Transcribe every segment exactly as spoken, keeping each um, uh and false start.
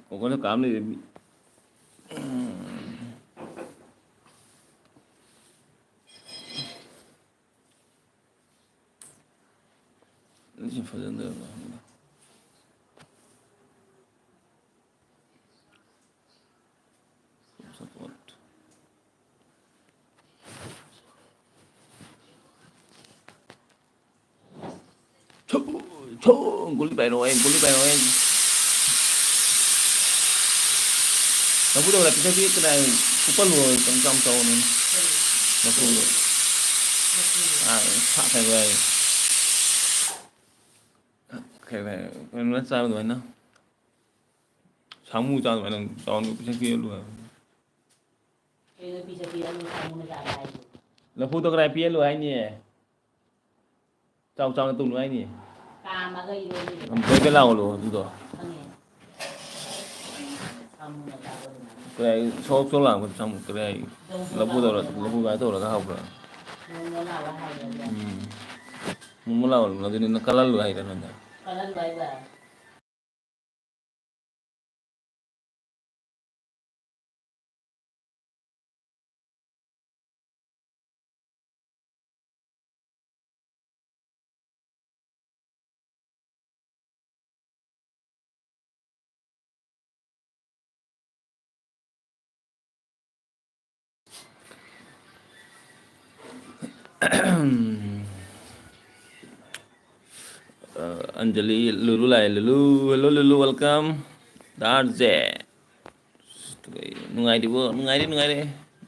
ꯀꯣꯀꯣꯅ ꯀꯥꯝ ꯂꯩꯔꯦ ꯃꯤ꯫ ꯁꯤ ꯐꯖꯅ ꯇꯧꯔꯒ ꯍꯪꯕ꯫ Support꯫ ꯊꯨ, ꯊꯨ, ꯒꯨꯂꯤ ꯄꯥꯏꯔꯛꯑꯣ, ꯑꯩ ꯒꯨꯂꯤ ꯄꯥꯏꯔꯛꯑꯣ, ꯑꯩ꯫ ꯂꯐꯨꯗꯣ ꯈꯔ ꯄꯤꯊꯛꯄꯤ ꯀꯅꯥ ꯐꯨꯄꯜꯂꯣ, ꯆꯝ ꯆꯝ ꯇꯧꯅꯤ꯫ ꯂꯐꯨꯗꯣ꯫ ꯑꯥ, ꯁꯥꯠꯈ꯭ꯔꯦ ꯚꯥꯏ꯫ ꯀꯩꯅꯣ ꯆꯥꯕ ꯑꯗꯨꯃꯥꯏꯅ꯫ ꯁꯥꯃꯨ ꯆꯥꯕ ꯑꯗꯨꯃꯥꯏꯅ ꯆꯥꯎꯅ ꯄꯤꯊꯛꯄꯤꯍꯜꯂꯨ ꯍꯥꯏꯕ꯫ ꯀꯩꯅꯣ ꯄꯤꯖꯕꯤꯔꯅꯨ, ꯁꯥꯃꯨꯅ ꯆꯥꯕ ꯍꯥꯏꯁꯦ? ꯂꯐꯨꯗꯣ ꯀꯗꯥꯏ ꯄꯤꯍꯜꯂꯨ ꯍꯥꯏꯅꯤ? ꯆꯥꯎ ꯆꯥꯎꯅ ꯇꯧꯅꯨ ꯍꯥꯏꯅꯤ? ꯀꯥꯝꯃꯒ ꯏꯔꯣꯟꯕꯤꯔꯣ꯫ ꯕꯦ ꯕꯦ ꯂꯥꯎꯍꯜꯂꯣ ꯑꯗꯨꯗꯣ꯫ ꯈꯪꯉꯦ꯫ ꯁꯥꯃꯨꯅ ꯆꯥꯕ ꯑꯗꯨꯃꯥꯏꯅ꯫ ꯀꯗꯥꯏ ꯁꯣꯛ ꯁꯣꯛ ꯂꯥꯎꯕ ꯁꯥꯃꯨ ꯀꯗꯥꯏ? ꯖꯧ ꯖꯧ ꯂꯐꯨ ꯇꯧꯔ, ꯂꯥꯎꯕ ꯂꯐꯨ ꯀꯃꯥꯏꯅ ꯇꯧꯔꯒ ꯍꯥꯎꯕ꯭ꯔꯥ? ꯃꯣꯟ ꯃꯣꯟ ꯂꯥꯎꯕ ꯍꯥꯏꯕ꯭ꯔꯥ? ꯎꯝ꯫ ꯃꯣꯟ ꯃꯣꯟ ꯂꯥꯎꯍꯜꯂꯣ ꯑꯗꯨꯅꯤ ꯅꯪ ꯀꯜꯍꯜꯂꯣ ꯍꯥꯏꯔ ꯅꯪ꯫ ꯀꯜꯍꯜꯂꯣ ꯍꯥꯏꯕ? ꯑ, ꯑꯟꯖꯂꯤ, ꯂꯨꯂꯨ ꯂꯥꯛꯑꯦ, ꯂꯨꯂꯨ, hello, ꯂꯨꯂꯨ, welcome꯫ ꯗꯥ ꯑꯥꯔ ꯖꯦ꯫ ꯅꯨꯡꯉꯥꯏꯔꯤꯕꯣ? ꯅꯨꯡꯉꯥꯏꯔꯤ, ꯅꯨꯡꯉꯥꯏꯔꯤ꯫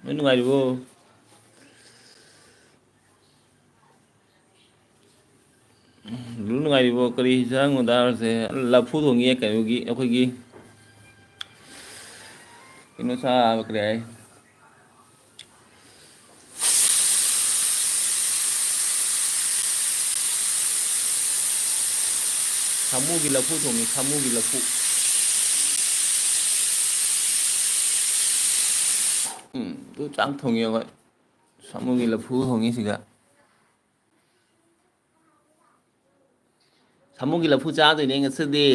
ꯅꯣꯏ ꯅꯨꯡꯉꯥꯏꯔꯤꯕꯣ? ꯂꯨ ꯅꯨꯡꯉꯥꯏꯔꯤꯕꯣ? ꯀꯔꯤ ꯍꯤꯟꯖꯥꯡꯅꯣ ꯗꯥꯔꯁꯦ? ꯂꯐꯨ ꯊꯣꯡꯉꯤ ꯀꯩꯅꯣꯒꯤ, ꯑꯩꯈꯣꯏꯒꯤ ꯀꯩꯅꯣ ꯆꯥꯕ ꯀꯔꯤ ꯍꯥꯏ? ꯁꯥꯃꯨꯒꯤ ꯂꯐꯨ ꯊꯣꯡꯉꯤ, ꯁꯥꯃꯨꯒꯤ ꯂꯐꯨ꯫ ꯎꯝ, ꯑꯗꯨ ꯆꯥꯛ ꯊꯣꯡꯉꯤ ꯑꯩꯈꯣꯏ꯫ ꯁꯥꯃꯨꯒꯤ ꯂꯐꯨ ꯊꯣꯡꯉꯤ ꯁꯤꯒ꯫ ꯁꯥꯃꯨꯒꯤ ꯂꯐꯨ ꯆꯥꯗꯣꯏꯅꯦ ꯉꯁꯤꯗꯤ꯫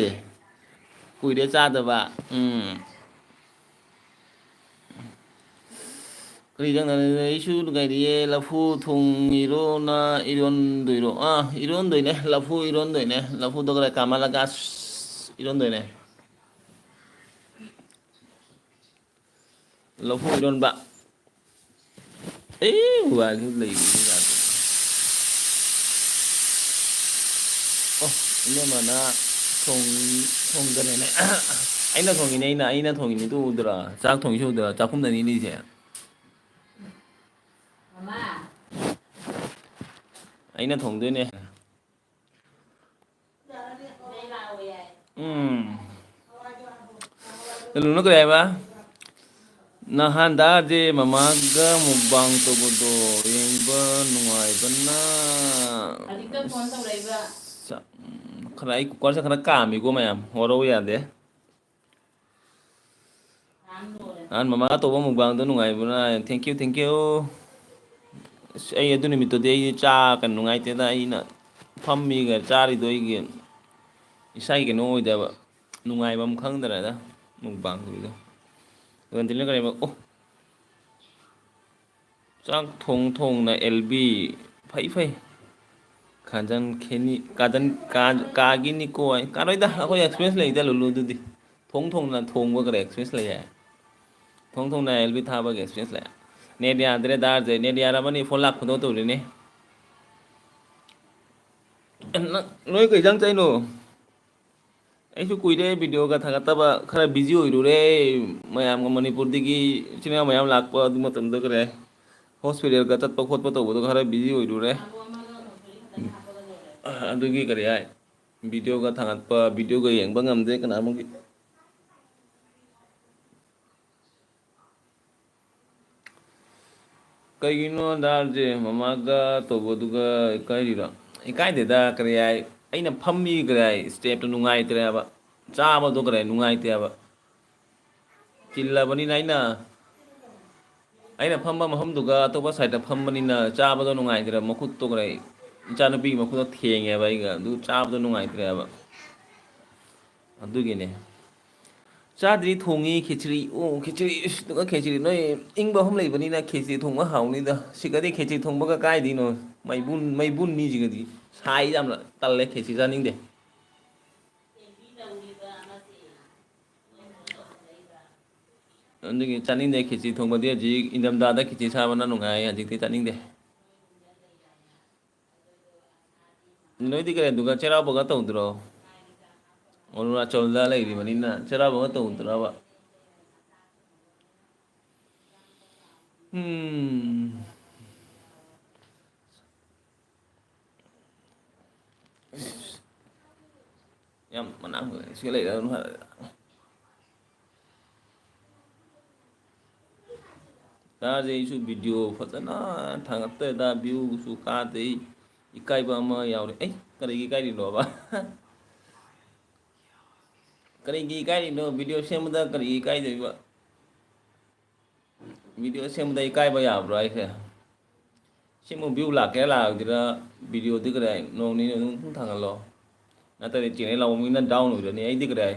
ꯀꯨꯏꯔꯦ ꯆꯥꯗꯕ꯫ ꯎꯝ꯫ ꯀꯔꯤ ꯏꯟꯖꯥꯡ ꯆꯥꯗꯣꯏꯅꯣ? ꯑꯩꯁꯨ ꯉꯥꯏꯔꯤꯌꯦ꯫ ꯂꯐꯨ ꯊꯣꯡꯉꯤꯔꯣ ꯅ ꯏꯔꯣꯟꯗꯣꯏꯔꯣ? ꯑꯥ, ꯏꯔꯣꯟꯗꯣꯏꯅꯦ꯫ ꯂꯐꯨ ꯏꯔꯣꯟꯗꯣꯏꯅꯦ꯫ ꯂꯐꯨꯗꯣ ꯈꯔ ꯀꯥꯃꯜꯂꯒ ꯑꯁ ꯏꯔꯣꯟꯗꯣꯏꯅꯦ꯫ ꯂꯐꯨ ꯏꯔꯣꯟꯕ꯫ ꯑꯦ, ꯋꯥꯁꯨ ꯂꯩꯕꯅꯤ ꯌꯥꯗꯦ꯫ ꯑꯣ, ꯏꯅꯝꯃꯅ ꯊꯣꯡ-, ꯊꯣꯡꯗꯅꯅꯦ꯫ ꯑꯩꯅ ꯊꯣꯡꯉꯤꯅꯦ, ꯑꯩꯅ, ꯑꯩꯅ ꯊꯣꯡꯉꯤꯅꯦ꯫ ꯑꯗꯨ ꯎꯗ꯭ꯔꯥ? ꯆꯥꯛ ꯊꯣꯡꯉꯤꯁꯤ ꯎꯗ꯭ꯔꯥ? ꯆꯥꯛꯈꯨꯝꯗꯅꯤ ꯂꯩꯁꯦ꯫ ꯑꯩꯅ ꯊꯣꯡꯗꯣꯏꯅꯦ꯫ ꯎꯝ꯫ ꯀꯩꯅꯣꯅ ꯀꯔꯤ ꯍꯥꯏꯕ? ꯅꯍꯥꯟ ꯗꯥꯁꯦ ꯃꯃꯥꯒ ꯃꯨꯛꯕꯥꯡ ꯇꯧꯕꯗꯣ ꯌꯦꯡꯕ ꯅꯨꯡꯉꯥꯏꯕꯅ꯫ ꯍꯧꯖꯤꯛꯇ ꯐꯣꯟ ꯇꯧꯔꯛꯏꯕ꯫ ꯁ-, ꯎꯝ, ꯈꯔ ꯑꯩ ꯀꯨꯀꯔꯁꯦ ꯈꯔ ꯀꯥꯝꯃꯤꯀꯣ ꯃꯌꯥꯝ, ꯋꯥꯔꯧ ꯌꯥꯗꯦ꯫ ꯅꯍꯥꯟ ꯃꯃꯥ ꯇꯧꯕ ꯃꯨꯛꯕꯥꯡꯗꯣ ꯅꯨꯡꯉꯥꯏꯕ꯭ꯔꯥ? Thank you, thank you꯫ ꯑꯁ, ꯑꯩ ꯑꯗꯨ ꯅꯨꯃꯤꯠꯇꯨꯗꯤ ꯑꯩ ꯆꯥ ꯀꯩꯅꯣ ꯅꯨꯡꯉꯥꯏꯇꯦꯗ, ꯑꯩꯅ ꯐꯝꯃꯤꯒ ꯆꯥꯔꯤꯗꯣ ꯑꯩꯒꯤ ꯏꯁꯥꯒꯤ ꯀꯩꯅꯣ ꯑꯣꯏꯗꯕ, ꯅꯨꯡꯉꯥꯏꯕ ꯑꯃ ꯈꯪꯗ꯭ꯔꯦꯗ ꯃꯨꯛꯕꯥꯡꯗꯨꯒꯤꯗꯣ꯫ ꯑꯗꯨꯒ ꯗꯤꯂꯔ ꯀꯔꯤꯕ? ꯑꯣ, ꯆꯥꯛ ꯊꯣꯡ ꯊꯣꯡꯅ ꯑꯦꯜ ꯕꯤ꯫ ꯐꯩ, ꯐꯩ꯫ ꯀꯥꯖꯟ ꯈꯦꯅꯤ, ꯀꯥꯖꯟ, ꯀꯥ-, ꯀꯥꯒꯤꯅꯤꯀꯣ ꯍꯥꯏ꯫ ꯀꯥꯔꯣꯏꯗ, ꯑꯩꯈꯣꯏ experience ꯂꯩꯗ, ꯂꯨꯂꯨꯗꯨꯗꯤ꯫ ꯊꯣꯡ ꯊꯣꯡꯅ ꯊꯣꯡꯕ ꯀꯔꯤ experience ꯂꯩ ꯍꯥꯏ? ꯊꯣꯡ ꯊꯣꯡꯅ ꯑꯦꯜ ꯕꯤ ꯊꯥꯕꯒꯤ experience ꯂꯩ꯫ Net ꯌꯥꯗ꯭ꯔꯦ ꯗꯥꯔꯁꯦ, net ꯌꯥꯔꯝꯃꯅꯤ, phone ꯂꯥꯛꯄꯗꯣ ꯇꯧꯔꯤꯅꯦ꯫ ꯅꯪ, ꯅꯣꯏ ꯀꯩ ꯏꯟꯖꯥꯡ ꯆꯥꯏꯅꯣ? ꯑꯩꯁꯨ ꯀꯨꯏꯔꯦ videoꯒ ꯊꯥꯒꯠꯇꯕ, ꯈꯔ busy ꯑꯣꯏꯔꯨꯔꯦ꯫ ꯃꯌꯥꯝꯒ ꯃꯅꯤꯄꯨꯔꯗꯒꯤ ꯏꯆꯤꯟ ꯏꯅꯥꯎ ꯃꯌꯥꯝ ꯂꯥꯛꯄ ꯑꯗꯨ ꯃꯇꯝꯗ ꯀꯔꯤ ꯍꯥꯏ, hospitalꯒ ꯆꯠꯄ ꯈꯣꯠꯄ ꯇꯧꯕꯗꯣ ꯈꯔ busy ꯑꯣꯏꯔꯨꯔꯦ꯫ ꯑꯗꯨꯒꯤ ꯀꯔꯤ ꯍꯥꯏ, videoꯒ ꯊꯥꯒꯠꯄ, videoꯒ ꯌꯦꯡꯕ ꯉꯝꯗꯦ ꯀꯅꯥꯃꯨꯛꯀꯤ꯫ ꯀꯩꯒꯤꯅꯣ ꯗꯥꯔꯁꯦ ꯃꯃꯥꯒ ꯇꯧꯕꯗꯨꯒ ꯏꯀꯥꯏꯔꯤꯔꯣ? ꯏꯀꯥꯏꯗꯦꯗ, ꯀꯔꯤ ꯍꯥꯏ, ꯑꯩꯅ ꯐꯝꯃꯤ ꯀꯔꯤ ꯍꯥꯏ, stepꯇꯣ ꯅꯨꯡꯉꯥꯏꯇ꯭ꯔꯦ ꯍꯥꯏꯕ, ꯆꯥꯕꯗꯣ ꯀꯔꯤ ꯍꯥꯏ, ꯅꯨꯡꯉꯥꯏꯇꯦ ꯍꯥꯏꯕ꯫ ꯆꯤꯜꯂꯕꯅꯤꯅ ꯑꯩꯅ ꯑꯩꯅ ꯐꯝꯕ ꯃꯐꯝꯗꯨꯒ ꯑꯇꯣꯞꯄ ꯁꯥꯏꯠꯇ ꯐꯝꯕꯅꯤꯅ ꯆꯥꯕꯗꯣ ꯅꯨꯡꯉꯥꯏꯇ꯭ꯔꯦ꯫ ꯃꯈꯨꯠꯇꯣ ꯈꯔ, ꯏꯆꯥꯅꯨꯄꯤꯒꯤ ꯃꯈꯨꯠꯇꯣ ꯊꯦꯡꯉꯦꯕ ꯑꯩꯒ, ꯑꯗꯨ ꯆꯥꯕꯗꯣ ꯅꯨꯡꯉꯥꯏꯇ꯭ꯔꯦꯕ꯫ ꯑꯗꯨꯒꯤꯅꯦ꯫ ꯆꯥꯗ꯭ꯔꯤ, ꯊꯣꯡꯉꯤ ꯈꯦꯆ꯭ꯔꯤ꯫ ꯑꯣ, ꯈꯦꯆ꯭ꯔꯤ꯫ ꯏꯁ, ꯑꯗꯨꯒ ꯈꯦꯆ꯭ꯔꯤ꯫ ꯅꯣꯏ ꯏꯪꯕ ꯃꯐꯝ ꯂꯩꯕꯅꯤꯅ ꯈꯦꯆ꯭ꯔꯤ ꯊꯣꯡꯕ ꯍꯥꯎꯅꯤꯗ꯫ ꯁꯤꯒꯗꯤ ꯈꯦꯆ꯭ꯔꯤ ꯊꯣꯡꯕꯒ ꯀꯥꯏꯗꯩꯅꯣ? ꯃꯩꯕꯨꯟ, ꯃꯩꯕꯨꯟꯅꯤ ꯁꯤꯒꯗꯤ꯫ ꯁꯥꯏ ꯌꯥꯝꯅ, ꯇꯜꯂꯦ, ꯈꯦꯆ꯭ꯔꯤ ꯆꯥꯅꯤꯡꯗꯦ꯫ ꯑꯗꯨꯒꯤ ꯆꯥꯅꯤꯡꯗꯦ ꯈꯦꯆꯤ ꯊꯣꯡꯕꯗꯤ꯫ ꯍꯧꯖꯤꯛ ꯏꯪꯊꯝꯊꯥꯗ ꯈꯦꯆꯤ ꯆꯥꯕꯅ ꯅꯨꯡꯉꯥꯏ, ꯍꯧꯖꯤꯛꯇꯤ ꯆꯥꯅꯤꯡꯗꯦ꯫ ꯅꯣꯏꯗꯤ ꯀꯩꯗꯧꯗꯨꯒ ꯆꯩꯔꯥꯎꯕꯒ ꯇꯧꯗ꯭ꯔꯣ? ꯑꯔꯨꯅꯥꯆꯜꯗ ꯂꯩꯔꯤꯕꯅꯤꯅ ꯆꯩꯔꯥꯎꯕꯒ ꯇꯧꯗ꯭ꯔꯕ? ꯎꯝ꯫ ꯌꯥꯝ ꯃꯅꯥꯛ ꯁꯤ ꯂꯩꯔꯒ ꯑꯗꯨꯝ ꯍꯥꯏꯔꯛꯑꯦ꯫ ꯀꯥꯁꯦ ꯑꯩꯁꯨ ꯚꯤꯗꯤꯑꯣ ꯐꯖꯅ ꯊꯥꯡꯒꯠꯇ꯭ꯔꯦꯗ, ꯚ꯭ꯌꯨꯁꯨ ꯀꯥꯗꯦ꯫ ꯏꯀꯥꯏꯕ ꯑꯃ ꯌꯥꯎꯔꯦ꯫ ꯑꯩ ꯀꯔꯤꯒꯤ ꯏꯀꯥꯏꯔꯤꯅꯣꯕ? ꯀꯔꯤꯒꯤ ꯏꯀꯥꯏꯔꯤꯅꯣ? ꯚꯤꯗꯤꯑꯣ ꯁꯦꯝꯕꯗ ꯀꯔꯤꯒꯤ ꯏꯀꯥꯏꯗꯣꯏꯕ? ꯚꯤꯗꯤꯑꯣ ꯁꯦꯝꯕꯗ ꯏꯀꯥꯏꯕ ꯌꯥꯕ꯭ꯔꯣ ꯍꯥꯏꯁꯦ? ꯁꯤꯃꯨꯛ ꯚ꯭ꯌꯨ ꯂꯥꯛꯀꯦꯔꯥ ꯂꯥꯛꯑꯣꯏꯗ꯭ꯔꯥ? ꯚꯤꯗꯤꯑꯣꯗꯤ ꯀꯗꯥꯏ ꯅꯣꯡ ꯅꯤꯅꯤ ꯑꯗꯨꯝ ꯊꯥꯡꯒꯠꯂꯣ, ꯅꯠꯇ꯭ꯔꯗꯤ ꯆꯦꯅꯦꯜ ꯑꯃꯨꯛ ꯃꯤꯅ ꯗꯥꯎꯟ ꯑꯣꯏꯔꯅꯤ꯫ ꯑꯩꯗꯤ ꯀꯗꯥꯏ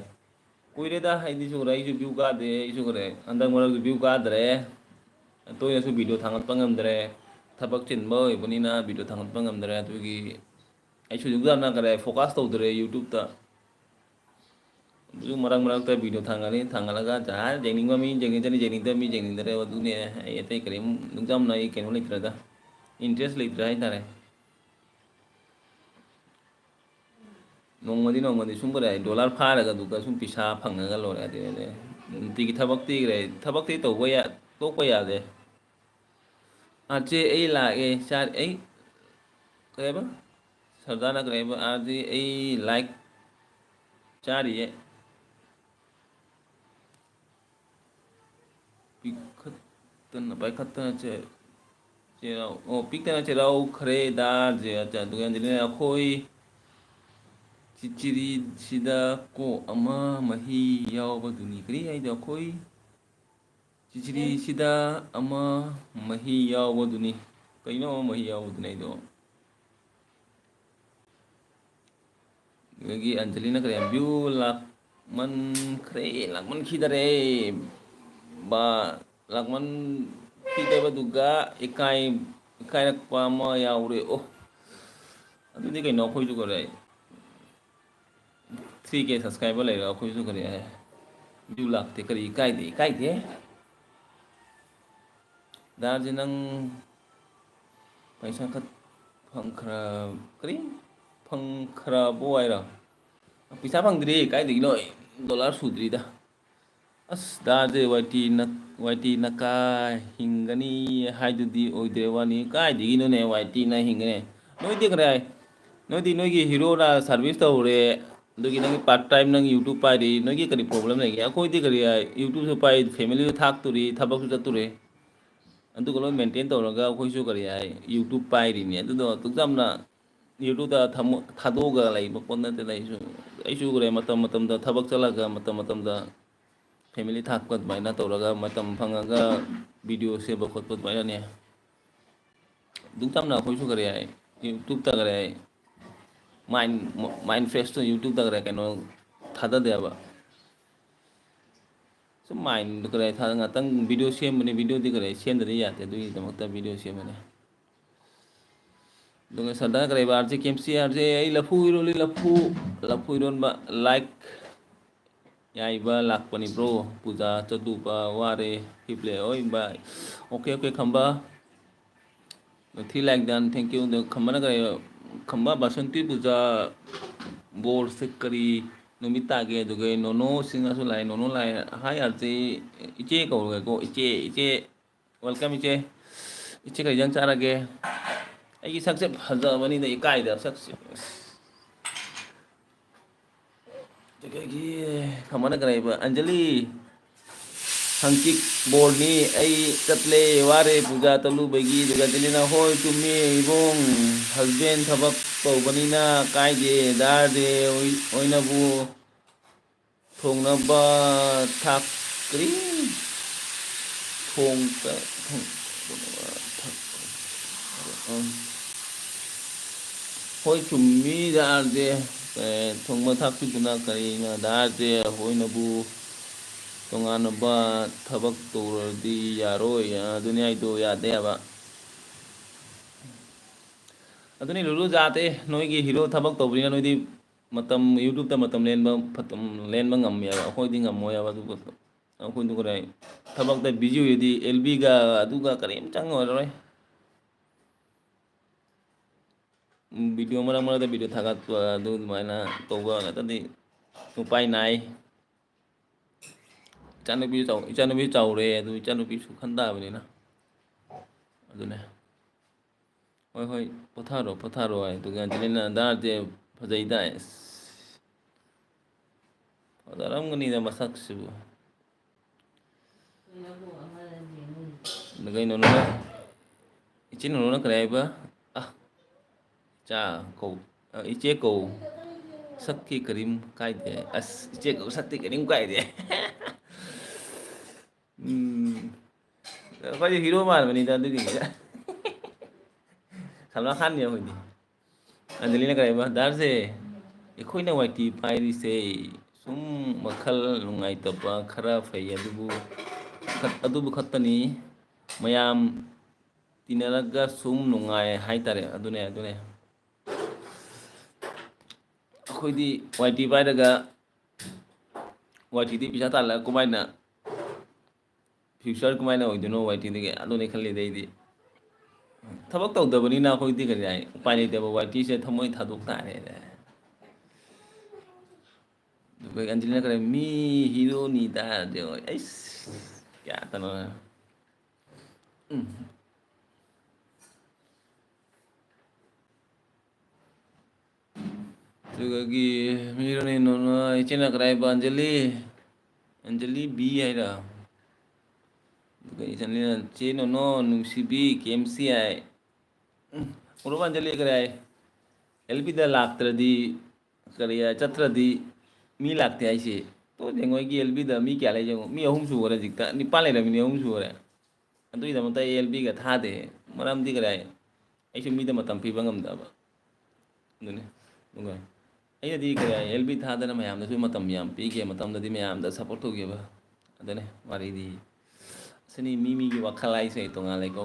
ꯀꯨꯏꯔꯦꯗ, ꯑꯩꯗꯤ ꯁꯨꯔꯦ, ꯑꯩꯁꯨ ꯚ꯭ꯌꯨ ꯀꯥꯗꯦ꯫ ꯑꯩꯁꯨ ꯀꯗꯥꯏ ꯍꯟꯗꯛ ꯃꯔꯛꯇ ꯚ꯭ꯌꯨ ꯀꯥꯗ꯭ꯔꯦ꯫ ꯇꯣꯏꯅꯁꯨ ꯚꯤꯗꯤꯑꯣ ꯊꯥꯡꯒꯠꯄ ꯉꯝꯗ꯭ꯔꯦ, ꯊꯕꯛ ꯆꯤꯟꯕ ꯑꯣꯏꯕꯅꯤꯅ ꯚꯤꯗꯤꯑꯣ ꯊꯥꯡꯒꯠꯄ ꯉꯝꯗ꯭ꯔꯦ꯫ ꯑꯗꯨꯒꯤ ꯑꯩꯁꯨ ꯍꯧꯖꯤꯛ ꯌꯥꯝꯅ ꯀꯗꯥꯏ ꯐꯣꯀꯁ ꯇꯧꯗ꯭ꯔꯦ ꯌꯨꯇ꯭ꯌꯨꯕꯇ꯫ ꯑꯗꯨ ꯃꯔꯛ ꯃꯔꯛꯇ ꯚꯤꯗꯤꯑꯣ ꯊꯥꯡꯒꯠꯂꯤ, ꯊꯥꯡꯒꯠꯂꯒ ꯖꯍꯥ ꯌꯦꯡꯅꯤꯡꯕ ꯃꯤ ꯌꯦꯡꯅꯤꯡꯒꯅꯤ, ꯌꯦꯡꯅꯤꯡꯗꯕ ꯃꯤ ꯌꯦꯡꯅꯤꯡꯗ꯭ꯔꯦ꯫ ꯑꯗꯨꯅꯦ ꯑꯩ ꯑꯇꯩ ꯀꯔꯤꯝ ꯅꯨꯡꯖꯝꯅ ꯑꯩ ꯀꯩꯅꯣ ꯂꯩꯇ꯭ꯔꯦꯗ, ꯏꯟꯇꯔꯦꯁ ꯂꯩꯇ꯭ꯔꯦ ꯍꯥꯏꯇꯥꯔꯦ꯫ ꯅꯣꯡꯃꯗꯤ ꯅꯣꯡꯃꯗꯤ ꯁꯨꯝ ꯀꯔꯤ ꯗꯣꯂꯔ ꯐꯥꯔꯒ ꯑꯗꯨꯒ ꯁꯨꯝ ꯄꯩꯁꯥ ꯐꯪꯉꯒ ꯂꯣꯏꯔꯦ꯫ ꯑꯗꯨ ꯅꯨꯡꯇꯤꯒꯤ ꯊꯕꯛꯇꯤ ꯀꯔꯤ, ꯊꯕꯛꯇꯤ ꯇꯧꯕ ꯌꯥ-, ꯇꯣꯛꯄ ꯌꯥꯗꯦ꯫ ꯑꯥꯔ ꯖꯦ ꯑꯩ ꯂꯥꯛꯑꯦ, ꯆꯥꯔꯦ꯫ ꯑꯩ ꯀꯩꯕ? ꯁꯔꯗꯥꯅ ꯀꯩꯕ? ꯑꯥꯔ ꯖꯦ ꯑꯩ ꯂꯥꯏꯛ ꯆꯥꯔꯤꯌꯦ꯫ ꯄꯤꯛꯈꯠꯇꯅ ꯄꯥꯏꯈꯠꯇꯅ ꯆꯦ-, ꯆꯦꯔꯥꯎ-, ꯑꯣ, ꯄꯤꯛꯇꯅ ꯆꯦꯔꯥꯎꯈ꯭ꯔꯦꯗ꯫ ꯖꯦ-, ꯑꯠꯆꯥ, ꯑꯗꯨꯒ ꯑꯟꯖꯂꯤꯅ ꯑꯩꯈꯣꯏ ꯆꯤꯆꯤꯔꯤꯁꯤꯗ ꯀꯣ ꯑꯃ ꯃꯍꯤ ꯌꯥꯎꯕꯗꯨꯅꯤ꯫ ꯀꯔꯤ ꯍꯥꯏꯗꯣ? ꯑꯩꯈꯣꯏ ꯆꯤꯆꯤꯔꯤꯁꯤꯗ ꯑꯃ ꯃꯍꯤ ꯌꯥꯎꯕꯗꯨꯅꯤ꯫ ꯀꯩꯅꯣ ꯑꯃ ꯃꯍꯤ ꯌꯥꯎꯕꯗꯨꯅꯤ ꯑꯩꯗꯣ? ꯑꯗꯒꯤ ꯑꯟꯖꯂꯤꯅ ꯀꯔꯤ ꯍꯥꯏ? View ꯂꯥꯛꯃꯟꯈ꯭ꯔꯦ, ꯂꯥꯛꯃꯟꯈꯤꯗꯔꯦ꯫ ꯕꯥ, ꯂꯥꯛꯃꯟꯈꯤꯗꯕꯗꯨꯒ ꯏꯀꯥꯏ-, ꯏꯀꯥꯏꯔꯛꯄ ꯑꯃ ꯌꯥꯎꯔꯦ꯫ ꯑꯣ, ꯑꯗꯨꯗꯤ ꯀꯩꯅꯣ, ꯑꯩꯈꯣꯏꯁꯨ ꯀꯔꯤ, three K subscriber ꯂꯩꯔꯒ ꯑꯩꯈꯣꯏꯁꯨ ꯀꯔꯤ ꯍꯥꯏ? View ꯂꯥꯛꯇꯦ, ꯀꯔꯤ ꯏꯀꯥꯏꯗꯦ? ꯏꯀꯥꯏꯗꯦ꯫ ꯗꯥꯁꯦ, ꯅꯪ ꯄꯩꯁꯥ ꯈꯛ ꯐꯪꯈ꯭ꯔ-, ꯀꯔꯤ? ꯐꯪꯈ꯭ꯔꯕꯣ ꯍꯥꯏꯔꯣ? ꯄꯩꯁꯥ ꯐꯪꯗ꯭ꯔꯤ, ꯀꯥꯏꯗꯒꯤꯅꯣ? Dollar ꯁꯨꯗ꯭ꯔꯤꯗ꯫ ꯑꯁ, ꯗꯥꯁꯦ ꯋꯥꯏ ꯇꯤ ꯅ-, ꯋꯥꯏ ꯇꯤ ꯅꯀꯥꯏ ꯍꯤꯡꯒꯅꯤ ꯍꯥꯏꯗꯨꯗꯤ ꯑꯣꯏꯗ꯭ꯔꯦ ꯋꯥꯅꯤ꯫ ꯀꯥꯏꯗꯒꯤꯅꯣꯅꯦ ꯋꯥꯏ ꯇꯤꯅ ꯍꯤꯡꯒꯅꯤ? ꯅꯣꯏꯗꯤ ꯀꯔꯤ ꯍꯥꯏ? ꯅꯣꯏꯗꯤ ꯅꯣꯏꯒꯤ ꯍꯤꯔꯣꯅ service ꯇꯧꯔꯦ, ꯑꯗꯨꯒꯤ ꯅꯪꯒꯤ part time ꯅꯪ YouTube ꯄꯥꯏꯔꯤ, ꯅꯣꯏꯒꯤ ꯀꯔꯤ problem ꯂꯩꯒꯦ? ꯑꯩꯈꯣꯏꯗꯤ ꯀꯔꯤ ꯍꯥꯏ, YouTubeꯁꯨ ꯄꯥꯏ, familyꯁꯨ ꯊꯥꯛꯇꯣꯔꯤ, ꯊꯕꯛꯁꯨ ꯆꯠꯇꯣꯔꯤ, ꯑꯗꯨꯒ ꯂꯣꯏ maintain ꯇꯧꯔꯒ ꯑꯩꯈꯣꯏꯁꯨ ꯀꯔꯤ ꯍꯥꯏ, YouTube ꯄꯥꯏꯔꯤꯅꯤ꯫ ꯑꯗꯨꯗꯣ ꯑꯗꯨꯛ ꯌꯥꯝꯅ YouTubeꯇ ꯊꯝꯃ-, ꯊꯥꯗꯣꯛꯑꯒ ꯂꯩꯕ ꯄꯣꯠ ꯅꯠꯇꯦꯗ꯫ ꯑꯩꯁꯨ, ꯑꯩꯁꯨ ꯀꯔꯤ ꯃꯇꯝ ꯃꯇꯝꯗ ꯊꯕꯛ ꯆꯠꯂꯒ ꯃꯇꯝ ꯃꯇꯝꯗ family ꯊꯥꯛꯄ ꯑꯗꯨꯃꯥꯏꯅ ꯇꯧꯔꯒ ꯃꯇꯝ ꯐꯪꯉꯒ video ꯁꯦꯝꯕ ꯈꯣꯠꯄ ꯑꯗꯨꯃꯥꯏꯅꯅꯦ꯫ ꯑꯗꯨꯝ ꯆꯝꯅ ꯑꯩꯈꯣꯏꯁꯨ ꯀꯔꯤ ꯍꯥꯏ, YouTubeꯇ ꯀꯔꯤ ꯍꯥꯏ, mind, mind freshꯇꯣ YouTubeꯇ ꯀꯔꯤ ꯀꯩꯅꯣ ꯊꯥꯗꯗꯦꯕ꯫ ꯁꯨꯝ mindꯗꯣ ꯀꯔꯤ ꯍꯥꯏ, ꯊꯥ-, ꯉꯥꯛꯇꯪ video ꯁꯦꯝꯕꯅꯦ, videoꯗꯤ ꯀꯔꯤ ꯍꯥꯏ, ꯁꯦꯝꯗꯗꯤ ꯌꯥꯗꯦ, ꯑꯗꯨꯒꯤꯗꯃꯛꯇ video ꯁꯦꯝꯕꯅꯦ꯫ ꯑꯗꯨꯒ ꯁꯗꯥ ꯀꯔꯤ ꯍꯥꯏꯕ, RJ ꯀꯦꯝꯁꯤ, RJ, ꯑꯩ ꯂꯐꯨ ꯏꯔꯣꯜꯂꯤ, ꯂꯐꯨ, ꯂꯐꯨ ꯏꯔꯣꯟꯕ, like, ꯌꯥꯏꯕ ꯂꯥꯛꯄꯅꯤ bro, ꯄꯨꯖꯥ ꯆꯠꯂꯨꯕ ꯋꯥꯔꯦ, ꯍꯤꯞꯂꯦ, ꯍꯣꯏ ꯚꯥꯏ, okay, okay, Khamba. Three like done, thank you꯫ ꯑꯗꯣ ꯈꯝꯕꯅ ꯀꯔꯤ, ꯈꯝꯕ ꯕꯥꯁꯟꯇꯤ ꯄꯨꯖꯥ ꯕꯣꯔꯁꯦ ꯀꯔꯤ ꯅꯨꯃꯤꯠ ꯇꯥꯒꯦ? ꯑꯗꯨꯒ ꯅꯣꯅꯣ ꯁꯤꯡꯅꯁꯨ ꯂꯥꯛꯑꯦ, ꯅꯣꯅꯣ ꯂꯥꯛꯑꯦ꯫ Hi RJ, ꯏꯆꯦ ꯀꯧꯔꯒꯦꯀꯣ, ꯏꯆꯦ, ꯏꯆꯦ, welcome ꯏꯆꯦ꯫ ꯏꯆꯦ ꯀꯔꯤ ꯏꯟꯖꯥꯡ ꯆꯥꯔꯒꯦ? ꯑꯩꯒꯤ ꯁꯛꯁꯦ ꯐꯖꯕꯅꯤꯗ, ꯏꯀꯥꯏꯗ ꯁꯛꯁꯦ꯫ ꯑꯗꯒꯤ ꯈꯝꯕꯅ ꯀꯔꯤ ꯍꯥꯏꯕ? ꯑꯟꯖꯂꯤ, ꯍꯪꯆꯤꯠ ꯕꯣꯔꯅꯤ, ꯑꯩ ꯆꯠꯂꯦ, ꯋꯥꯔꯦ ꯄꯨꯖꯥ ꯇꯧꯂꯨꯕꯒꯤ꯫ ꯑꯗꯨꯒ ꯑꯟꯖꯂꯤꯅ, ꯍꯣꯏ ꯆꯨꯝꯃꯦ ꯏꯕꯨꯡ, husband ꯊꯕꯛ ꯇꯧꯕꯅꯤꯅ ꯀꯥꯏꯗꯦ꯫ ꯗꯥꯔꯗꯦ ꯑꯣꯏ-, ꯑꯣꯏꯅꯕꯨ ꯊꯣꯡꯅꯕ ꯊꯥꯛ-, ꯀꯔꯤ? ꯊꯣꯡ ꯊꯣꯡ ꯍꯣꯏ, ꯆꯨꯝꯃꯤ꯫ ꯗꯥꯔꯁꯦ, ꯑꯦ, ꯊꯣꯡꯕ ꯊꯥꯛꯄꯤꯗꯨꯅ ꯀꯔꯤꯅꯣ? ꯗꯥꯔꯁꯦ ꯑꯩꯈꯣꯏꯅꯕꯨ ꯇꯣꯉꯥꯟꯅꯕ ꯊꯕꯛ ꯇꯧꯔꯗꯤ ꯌꯥꯔꯣꯏ꯫ ꯑꯗꯨꯅꯤ ꯍꯥꯏꯗꯣ, ꯌꯥꯗꯦ ꯍꯥꯏꯕ꯫ ꯑꯗꯨꯅꯤ ꯂꯨꯂꯨ ꯖꯥꯠ, ꯅꯣꯏꯒꯤ ꯍꯤꯔꯣ ꯊꯕꯛ ꯇꯧꯕꯅꯤꯅ ꯅꯣꯏꯗꯤ ꯃꯇꯝ, YouTube-ꯇ ꯃꯇꯝ ꯂꯦꯟꯕ, ꯃꯇꯝ ꯂꯦꯟꯕ ꯉꯝꯃꯦꯕ꯫ ꯑꯩꯈꯣꯏꯗꯤ ꯉꯝꯃꯣꯏ ꯍꯥꯏꯕ꯫ ꯑꯗꯨꯕꯨ ꯑꯩꯈꯣꯏꯗꯤ ꯀꯗꯥꯏ ꯊꯕꯛꯇ busy ꯑꯣꯏꯔꯗꯤ L B-ꯒ ꯑꯗꯨꯒ ꯀꯔꯤꯝ ꯆꯪꯉꯔꯣꯏ꯫ ꯎꯝ, video ꯃꯔꯛ ꯃꯔꯛꯇ video ꯊꯥꯒꯠꯄ ꯑꯗꯨ ꯑꯗꯨꯃꯥꯏꯅ ꯇꯧꯕ ꯅꯠꯇ꯭ꯔꯗꯤ ꯎꯄꯥꯏ ꯅꯥꯏ꯫ ꯏꯆꯥꯅꯨꯄꯤ ꯆꯥꯎ-, ꯏꯆꯥꯅꯨꯄꯤ ꯆꯥꯎꯔꯦ, ꯑꯗꯨ ꯏꯆꯥꯅꯨꯄꯤꯁꯨ ꯈꯟ ꯇꯥꯕꯅꯤꯅ꯫ ꯑꯗꯨꯅꯦ꯫ ꯍꯣꯏ, ꯍꯣꯏ, ꯄꯣꯊꯥꯔꯣ, ꯄꯣꯊꯥꯔꯣ ꯍꯥꯏ꯫ ꯑꯗꯨꯒ ꯑꯟꯖꯂꯤꯅ, "ꯗꯥꯔꯁꯦ ꯐꯖꯩꯗ", ꯑꯁ, ꯐꯖꯔꯝꯒꯅꯤꯗ ꯃꯁꯛꯁꯤꯕꯨ꯫ ꯑꯗꯨ ꯀꯩꯅꯣ ꯅꯪꯅ, ꯏꯆꯤꯟ ꯏꯅꯥꯎꯅ ꯀꯔꯤ ꯍꯥꯏꯕ? ꯑ, ꯏꯆꯥ ꯀꯧ-, ꯑ, ꯏꯆꯦ ꯀꯧ꯫ ꯁꯛꯇꯤ ꯀꯔꯤꯝ ꯀꯥꯏꯗꯦ꯫ ꯑꯁ, ꯏꯆꯦ ꯀꯧ, ꯁꯛꯇꯤ ꯀꯔꯤꯝ ꯀꯥꯏꯗꯦ꯫ ꯎꯝ꯫ ꯑꯩꯈꯣꯏꯗꯤ ꯍꯤꯔꯣ ꯃꯥꯟꯕꯅꯤꯗ ꯑꯗꯨꯒꯤꯅꯤꯗ꯫ ꯁꯜꯃꯥꯟ ꯈꯥꯟꯅꯤ ꯑꯩꯈꯣꯏꯗꯤ꯫ ꯑꯟꯖꯂꯤꯅ ꯀꯔꯤ ꯍꯥꯏꯕ? ꯗꯥꯔꯁꯦ, ꯑꯩꯈꯣꯏꯅ ꯋꯥꯏ ꯇꯤ ꯄꯥꯏꯔꯤꯁꯦ ꯁꯨꯝ ꯋꯥꯈꯜ ꯅꯨꯡꯉꯥꯏꯇꯕ ꯈꯔ ꯐꯩ, ꯑꯗꯨꯕꯨ ꯈꯠ-, ꯑꯗꯨꯕꯨ ꯈꯛꯇꯅꯤ꯫ ꯃꯌꯥꯝ ꯇꯤꯟꯅꯔꯒ ꯁꯨꯝ ꯅꯨꯡꯉꯥꯏ ꯍꯥꯏꯇꯥꯔꯦ꯫ ꯑꯗꯨꯅꯦ, ꯑꯗꯨꯅꯦ꯫ ꯑꯩꯈꯣꯏꯗꯤ ꯋꯥꯏ ꯇꯤ ꯄꯥꯏꯔꯒ, ꯋꯥꯏ ꯇꯤꯗꯤ ꯄꯩꯁꯥ ꯇꯥꯜꯂꯒ ꯀꯃꯥꯏꯅ, future ꯀꯃꯥꯏꯅ ꯑꯣꯏꯗꯣꯏꯅꯣ ꯋꯥꯏ ꯇꯤꯗꯒꯤ? ꯑꯗꯨꯅꯦ ꯈꯜꯂꯤꯗ ꯑꯩꯗꯤ꯫ ꯊꯕꯛ ꯇꯧꯗꯕꯅꯤꯅ ꯑꯩꯈꯣꯏꯗꯤ ꯀꯔꯤ ꯍꯥꯏ? ꯎꯄꯥꯏ ꯂꯩꯇꯕ, ꯋꯥꯏ ꯇꯤꯁꯦ ꯊꯃꯣꯏ ꯊꯥꯗꯣꯛ ꯇꯥꯔꯦꯅꯦ꯫ ꯑꯗꯨꯒ ꯑꯟꯖꯂꯤꯅ ꯀꯔꯤ, "ꯃꯤ ꯍꯤꯔꯣꯅꯤꯗ", ꯌꯦꯡꯉꯣ꯫ ꯑꯩꯁ, ꯀꯌꯥ ꯇꯅꯣ꯫ ꯎꯝ꯫ ꯑꯗꯨꯒꯒꯤ ꯃꯤꯔꯣꯅꯤ ꯅꯣꯅ ꯏꯆꯦꯅ ꯀꯗꯥꯏꯕ? ꯑꯟꯖꯂꯤ, ꯑꯟꯖꯂꯤ ꯕꯤ ꯍꯥꯏꯔ? ꯑꯗꯨꯒ ꯏꯆꯟꯅ, "ꯆꯦ ꯅꯣꯅꯣ, ꯅꯨꯡꯁꯤꯕꯤ, ꯀꯦ ꯑꯦꯝ ꯁꯤ ꯍꯥꯏ꯫" ꯎꯝ, ꯎꯔꯕ ꯑꯟꯖꯂꯤ ꯀꯗꯥꯏ? ꯑꯦꯜ ꯄꯤꯗ ꯂꯥꯛꯇ꯭ꯔꯗꯤ, ꯀꯔꯤ ꯍꯥꯏ, ꯆꯠꯇ꯭ꯔꯗꯤ ꯃꯤ ꯂꯥꯛꯇꯦ ꯍꯥꯏꯁꯦ꯫ ꯇꯣ ꯌꯦꯡꯉꯣ, ꯑꯩꯒꯤ ꯑꯦꯜ ꯕꯤꯗ ꯃꯤ ꯀꯌꯥ ꯂꯩ ꯌꯦꯡꯉꯣ꯫ ꯃꯤ ꯑꯍꯨꯝ ꯁꯨꯈꯔꯦ ꯍꯧꯖꯤꯛꯇ꯫ ꯅꯤꯄꯥꯟ ꯂꯩꯔꯝꯃꯤꯅꯦ, ꯑꯍꯨꯝ ꯁꯨꯈꯔꯦ꯫ ꯑꯗꯨꯒꯤꯗꯃꯛꯇ ꯑꯩ ꯑꯦꯜ ꯕꯤꯒ ꯊꯥꯗꯦ꯫ ꯃꯔꯝꯗꯤ ꯀꯔꯤ ꯍꯥꯏ? ꯑꯩꯁꯨ ꯃꯤꯗ ꯃꯇꯝ ꯄꯤꯕ ꯉꯝꯗꯕ꯫ ꯑꯗꯨꯅꯤ꯫ ꯑꯗꯨꯒ ꯑꯩꯅꯗꯤ ꯀꯔꯤ ꯍꯥꯏ? ꯑꯦꯜ ꯕꯤ ꯊꯥꯗꯅ ꯃꯌꯥꯝꯗꯁꯨ ꯃꯇꯝ ꯌꯥꯝ ꯄꯤꯒꯦ, ꯃꯇꯝꯗꯗꯤ ꯃꯌꯥꯝꯗ ꯁꯞꯄꯣꯔꯠ ꯇꯧꯒꯦꯕ꯫ ꯑꯗꯨꯅꯤ ꯋꯥꯔꯤꯗꯤ꯫ ꯑꯁꯤꯅꯤ ꯃꯤ ꯃꯤꯒꯤ ꯋꯥꯈꯜ ꯍꯥꯏꯁꯦ ꯇꯣꯉꯥꯜꯂꯦꯀꯣ꯫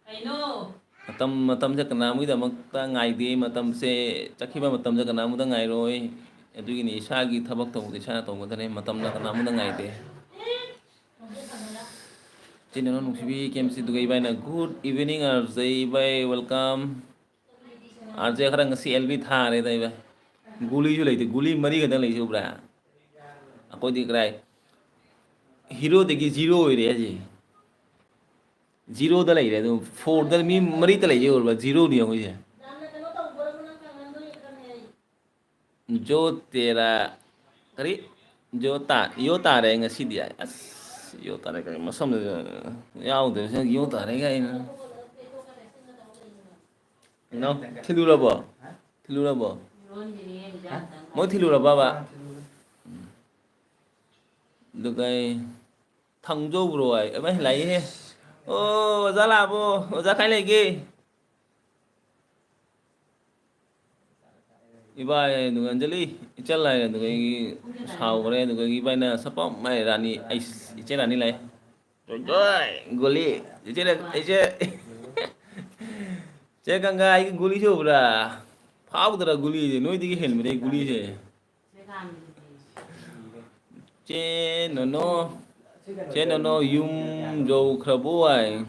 ꯀꯩꯅꯣ? ꯃꯇꯝ, ꯃꯇꯝꯁꯦ ꯀꯅꯥꯃꯒꯤꯗꯃꯛꯇ ꯉꯥꯏꯗꯦ꯫ ꯃꯇꯝꯁꯦ, ꯆꯠꯈꯤꯕ ꯃꯇꯝꯁꯦ ꯀꯅꯥꯃꯗ ꯉꯥꯏꯔꯣꯏ꯫ ꯑꯗꯨꯒꯤꯅꯤ ꯏꯁꯥꯒꯤ ꯊꯕꯛ ꯇꯧꯕꯗ ꯏꯁꯥꯅ ꯇꯧꯒꯗꯕꯅꯤ꯫ ꯃꯇꯝꯅ ꯀꯅꯥꯃꯗ ꯉꯥꯏꯗꯦ꯫ ꯏꯆꯤꯟ ꯏꯅꯥꯎ ꯅꯨꯡꯁꯤꯕꯤ ꯀꯦꯝꯁꯤ ꯗꯨꯒꯩ ꯏꯕꯥꯏꯅ, "Good evening R J Ibai, welcome꯫ R J ꯈꯔ ꯉꯁꯤ ꯑꯦꯜ ꯕꯤ ꯊꯥꯔꯦꯗ ꯏꯕꯥꯏ꯫ ꯒꯨꯂꯤꯁꯨ ꯂꯩꯇꯦ, ꯒꯨꯂꯤ ꯃꯔꯤ ꯈꯛꯇꯪ ꯂꯩꯁꯦ ꯎꯕ꯭ꯔꯥ? ꯑꯩꯈꯣꯏꯗꯤ ꯀꯗꯥꯏ ꯍꯤꯔꯣꯗꯒꯤ ꯖꯤꯔꯣ ꯑꯣꯏꯔꯦ ꯍꯥꯏꯁꯦ꯫ ꯖꯤꯔꯣꯗ ꯂꯩꯔꯦ ꯑꯗꯨꯝ, ꯐꯣꯔꯗ ꯃꯤ ꯃꯔꯤꯇ ꯂꯩꯁꯦ ꯎꯔꯕ? ꯖꯤꯔꯣꯅꯤ ꯑꯩꯈꯣꯏꯁꯦ꯫ ꯖꯣ ꯇꯦꯔꯥ ꯀꯔꯤ? ꯖꯣ ꯇꯥ-, ꯌꯣ ꯇꯥꯔꯦ ꯉꯁꯤꯗꯤ꯫ ꯑꯁ, ꯌꯣ ꯇꯥꯔꯦ ꯀꯔꯤ? ꯃꯁꯝꯗꯨ ꯌꯥꯎꯗ꯭ꯔꯦ, ꯌꯣ ꯇꯥꯔꯦ ꯀꯥꯏꯅ꯫ ꯏꯅꯥꯎ, ꯊꯤꯜꯂꯨꯔꯕꯣ? ꯊꯤꯜꯂꯨꯔꯕꯣ? ꯃꯣꯏ ꯊꯤꯜꯂꯨꯔꯕꯕ? ꯎꯝ꯫ ꯑꯗꯨꯒ ꯑꯩ ꯊꯥꯡꯖꯧꯕ꯭ꯔꯣ ꯍꯥꯏ? ꯑꯃ ꯂꯥꯛꯏꯍꯦ꯫ ꯑꯣ, ꯑꯣꯖꯥ ꯂꯥꯛꯑꯕꯣ? ꯑꯣꯖꯥ ꯀꯥꯏ ꯂꯩꯒꯦ? ꯏꯕꯥꯏ, ꯑꯗꯨꯒ ꯑꯟꯖꯂꯤ, ꯏꯆꯜ ꯍꯥꯏꯔꯦ, ꯑꯗꯨꯒ ꯑꯩꯒꯤ ꯁꯥꯎꯈ꯭ꯔꯦ, ꯑꯗꯨꯒ ꯑꯩꯒꯤ ꯏꯕꯥꯏꯅ ꯁꯄꯝ ꯃꯥꯏ ꯔꯥꯅꯤ, ꯑꯩꯁ, ꯏꯆꯦ ꯔꯥꯅꯤ ꯂꯥꯛꯑꯦ꯫ ꯖꯣꯏ, ꯖꯣꯏ, ꯒꯨꯂꯤ, ꯏꯆꯦ ꯔ-, ꯏꯆꯦ, ꯆꯦ ꯒꯪꯒꯥ, ꯑꯩꯒꯤ ꯒꯨꯂꯤꯁꯦ ꯎꯕ꯭ꯔꯥ? ꯐꯥꯎꯗ꯭ꯔꯥ ꯒꯨꯂꯤꯁꯦ? ꯅꯣꯏꯗꯒꯤ ꯍꯦꯟꯕꯅꯦ ꯑꯩ ꯒꯨꯂꯤꯁꯦ꯫ ꯆꯦ ꯅꯣꯅꯣ, ꯆꯦ ꯅꯣꯅꯣ ꯌꯨꯝ ꯌꯧꯈ꯭ꯔꯕꯣ ꯍꯥꯏ꯫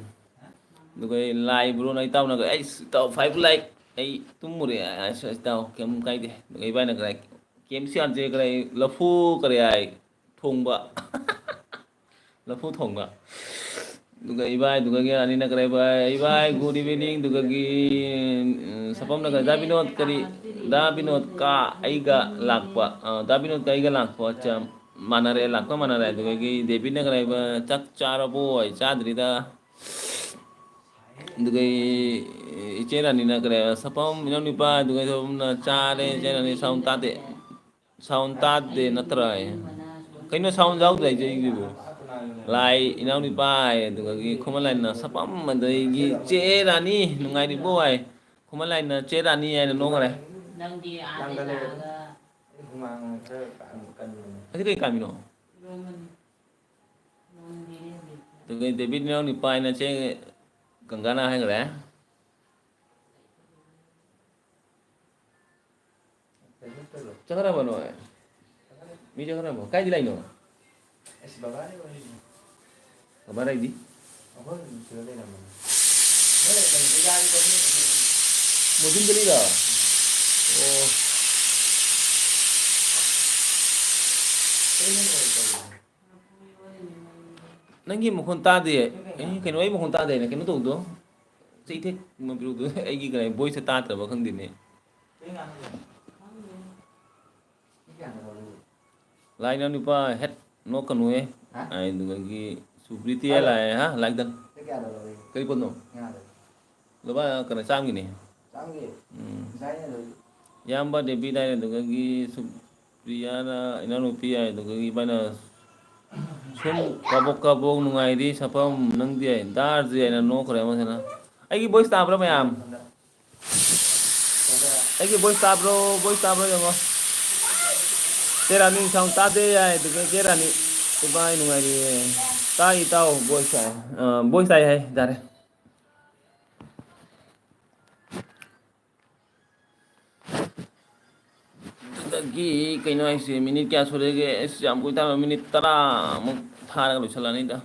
ꯑꯗꯨꯒ ꯑꯩ ꯂꯥꯏꯕ꯭ꯔꯣꯅ ꯏꯇꯥꯎꯅꯒ, "ꯑꯩꯁ, ꯏꯇꯥꯎ, five like, ꯑꯩ ꯇꯨꯝꯃꯨꯔꯦ," ꯑꯁ, ꯏꯇꯥꯎ, ꯀꯩꯝ ꯀꯥꯏꯗꯦ꯫ ꯑꯗꯨꯒ ꯏꯕꯥꯏꯅ ꯀꯗꯥꯏ, "ꯀꯦ ꯑꯦꯝ ꯁꯤ ꯑꯥꯔ ꯖꯦ ꯀꯗꯥꯏ, ꯂꯐꯨ ꯀꯔꯤ ꯍꯥꯏ, ꯊꯣꯡꯕ?" ꯂꯐꯨ ꯊꯣꯡꯕ꯫ ꯑꯗꯨꯒ ꯏꯕꯥꯏ, ꯑꯗꯨꯒꯒꯤ ꯑꯅꯤꯅ ꯀꯔꯤ ꯏꯕꯥꯏ, ꯏꯕꯥꯏ, good evening, ꯑꯗꯨꯒꯒꯤ, ꯎꯝ, ꯁꯐꯝꯅ ꯀꯔꯤ, ꯗꯥ ꯕꯤꯅꯣꯗ ꯀꯔꯤ, ꯗꯥ ꯕꯤꯅꯣꯗꯀ ꯑꯩꯒ ꯂꯥꯛꯄ, ꯑ, ꯗꯥ ꯕꯤꯅꯣꯗꯀ ꯑꯩꯒ ꯂꯥꯛꯄ ꯆ-, ꯃꯥꯟꯅꯔꯦ, ꯂꯥꯛꯄ ꯃꯥꯟꯅꯔꯦ꯫ ꯑꯗꯨꯗꯒꯤ ꯗꯦꯕꯤꯠꯅ ꯀꯔꯤ ꯍꯥꯏꯕ, "ꯆꯥꯛ ꯆꯥꯔꯕꯣ?" ꯑꯩ ꯆꯥꯗ꯭ꯔꯤꯗ꯫ ꯑꯗꯨꯒ ꯏꯆꯦ ꯔꯥꯅꯤꯅ ꯀꯔꯤ ꯍꯥꯏꯕ, ꯁꯄꯝ ꯏꯅꯥꯎ ꯅꯨꯄꯥ, ꯑꯗꯨꯒ ꯁꯄꯝꯅ ꯆꯥꯔꯦ, ꯏꯆꯦ ꯔꯥꯅꯤ sound ꯇꯥꯗꯦ꯫ Sound ꯇꯥꯗꯦ ꯅꯠꯇ꯭ꯔꯥ? ꯀꯩꯅꯣ sound ꯌꯥꯎꯗ꯭ꯔꯦ ꯑꯩꯁꯦ ꯑꯩꯒꯤꯕꯨ? ꯂꯥꯏ ꯏꯅꯥꯎꯅꯨꯄꯥ ꯍꯥꯏ, ꯑꯗꯨꯗꯒꯤ ꯈꯨꯃꯟ ꯂꯥꯏꯅ ꯁꯄꯝ, ꯑꯗꯒꯤ ꯆꯦ ꯔꯥꯅꯤ ꯅꯨꯡꯉꯥꯏꯔꯤꯕꯣ ꯍꯥꯏ꯫ ꯈꯨꯃꯟ ꯂꯥꯏꯅ ꯆꯦ ꯔꯥꯅꯤ ꯍꯥꯏꯅ ꯅꯣꯛꯈ꯭ꯔꯦ꯫ ꯅꯪꯗꯤ ꯑꯥꯗ ꯂꯥꯛꯑꯒ ꯍꯨꯃꯥꯡ ꯈꯔ ꯀꯟ-, ꯀꯟꯕꯅꯦ꯫ ꯑꯁꯤ ꯀꯩ ꯀꯥꯝꯃꯤꯅꯣ? ꯏꯔꯣꯟꯕꯅꯤ꯫ ꯑꯗꯨꯒ ꯗꯦꯕꯤꯠ ꯅꯅꯥꯎ ꯅꯨꯄꯥ ꯍꯥꯏꯅ ꯆꯦ ꯒꯪꯒꯥꯅ ꯍꯥꯏꯈ꯭ꯔꯦ꯫ ꯆꯠꯈ꯭ꯔꯕꯣ ꯅꯣꯏ? ꯃꯤ ꯆꯠꯈ꯭ꯔꯕꯣ? ꯀꯥꯏꯗ ꯂꯩꯅꯣ? ꯑꯁ, ꯕꯕꯥꯅꯤ ꯋꯥꯔꯤꯅꯤ꯫ ꯕꯕꯥ ꯂꯩꯗꯤ? ꯑꯩꯈꯣꯏ ꯁꯤꯗ ꯂꯩꯔꯝꯕꯅꯤ꯫ ꯅꯣꯏ ꯀꯩꯅꯣ, ꯄꯨꯖꯥꯒꯤ ꯀꯣꯐꯤ ꯃꯣꯖꯤꯟꯗꯅꯤꯗ? ꯑꯣ꯫ ꯀꯩꯅꯣ ꯇꯧꯔꯤꯗꯣ? ꯅꯪꯒꯤ ꯃꯈꯣꯟ ꯇꯥꯗꯦ꯫ ꯑꯦ, ꯀꯩꯅꯣ, ꯑꯩ ꯃꯈꯣꯟ ꯇꯥꯗꯦꯅ ꯀꯩꯅꯣ ꯇꯧꯕꯗꯣ? ꯆꯩꯊꯦꯛ ꯑꯃ ꯄꯤꯔꯛꯄꯗꯣ, ꯑꯩꯒꯤ ꯀꯩꯅꯣ, voice ꯇꯥꯗ꯭ꯔꯕ ꯈꯪꯗꯦꯅꯦ꯫ ꯂꯥꯏ ꯏꯅꯥꯎ ꯅꯨꯄꯥ ꯍꯦꯠ ꯅꯣꯛꯀꯅꯨꯍꯦ꯫ ꯍꯥ? ꯑꯗꯨꯗꯒꯤ ꯁꯨꯄ꯭ꯔꯤꯇꯤ ꯍꯥꯏꯔꯣ꯫ ꯂꯥꯛꯑꯦ, ꯍꯥ? ꯂꯥꯏꯗꯟ꯫ ꯀꯌꯥꯗ ꯂꯧꯔꯤ? ꯀꯔꯤ ꯄꯣꯠꯅꯣ? ꯉꯥꯗꯣ꯫ ꯂꯨꯄꯥ ꯀꯩꯅꯣ, ꯆꯥꯝꯒꯤꯅꯦ꯫ ꯆꯥꯝꯒꯤ? ꯎꯝ꯫ ꯉꯁꯥꯏꯅ ꯂꯧꯔꯤ꯫ ꯏꯌꯥꯝꯕ ꯗꯦꯕꯤꯠ ꯍꯥꯏꯅ, ꯑꯗꯨꯗꯒꯤ ꯁꯨꯄ꯭ꯔꯤꯌꯥꯅ, ꯏꯅꯥꯎꯅꯨꯄꯤ ꯍꯥꯏ, ꯑꯗꯨꯗꯒꯤ ꯏꯕꯥꯅ ꯁꯨꯝ ꯀꯥꯕꯣꯛ ꯀꯥꯕꯣꯛ ꯅꯨꯡꯉꯥꯏꯔꯤ ꯁꯥꯐꯝ, ꯅꯪꯗꯤ ꯍꯥꯏ, ꯗꯥꯔꯖꯤ ꯍꯥꯏꯅ ꯅꯣꯛꯈ꯭ꯔꯦ ꯑꯃꯁꯤꯅ꯫ ꯑꯩꯒꯤ voice ꯇꯥꯕ꯭ꯔꯥ ꯃꯌꯥꯝ? ꯑꯩꯒꯤ voice ꯇꯥꯕ꯭ꯔꯣ? Voice ꯇꯥꯕ꯭ꯔꯣ ꯌꯦꯡꯉꯣ꯫ ꯆꯦ ꯔꯥꯅꯤ sound ꯇꯥꯗꯦ ꯍꯥꯏ, ꯑꯗꯨꯒ ꯆꯦ ꯔꯥꯅꯤ, ꯏꯕꯥꯏ ꯅꯨꯡꯉꯥꯏꯔꯤꯌꯦ꯫ ꯇꯥꯏ ꯏꯇꯥꯎ, voice ꯇꯥꯏ꯫ ꯑ, voice ꯇꯥꯏ ꯍꯥꯏ, ꯌꯥꯔꯦ꯫ ꯑꯗꯨꯗꯒꯤ ꯀꯩꯅꯣ ꯍꯥꯏꯁꯦ, minute ꯀꯌꯥ ꯁꯨꯔꯒꯦ? ꯑꯁ, ꯌꯥꯝ ꯀꯨꯏ ꯇꯥꯔꯣꯏ, minute ꯇꯔꯥꯃꯨꯛ ꯊꯥꯔꯒ ꯂꯣꯏꯁꯤꯜꯂꯅꯤꯗ꯫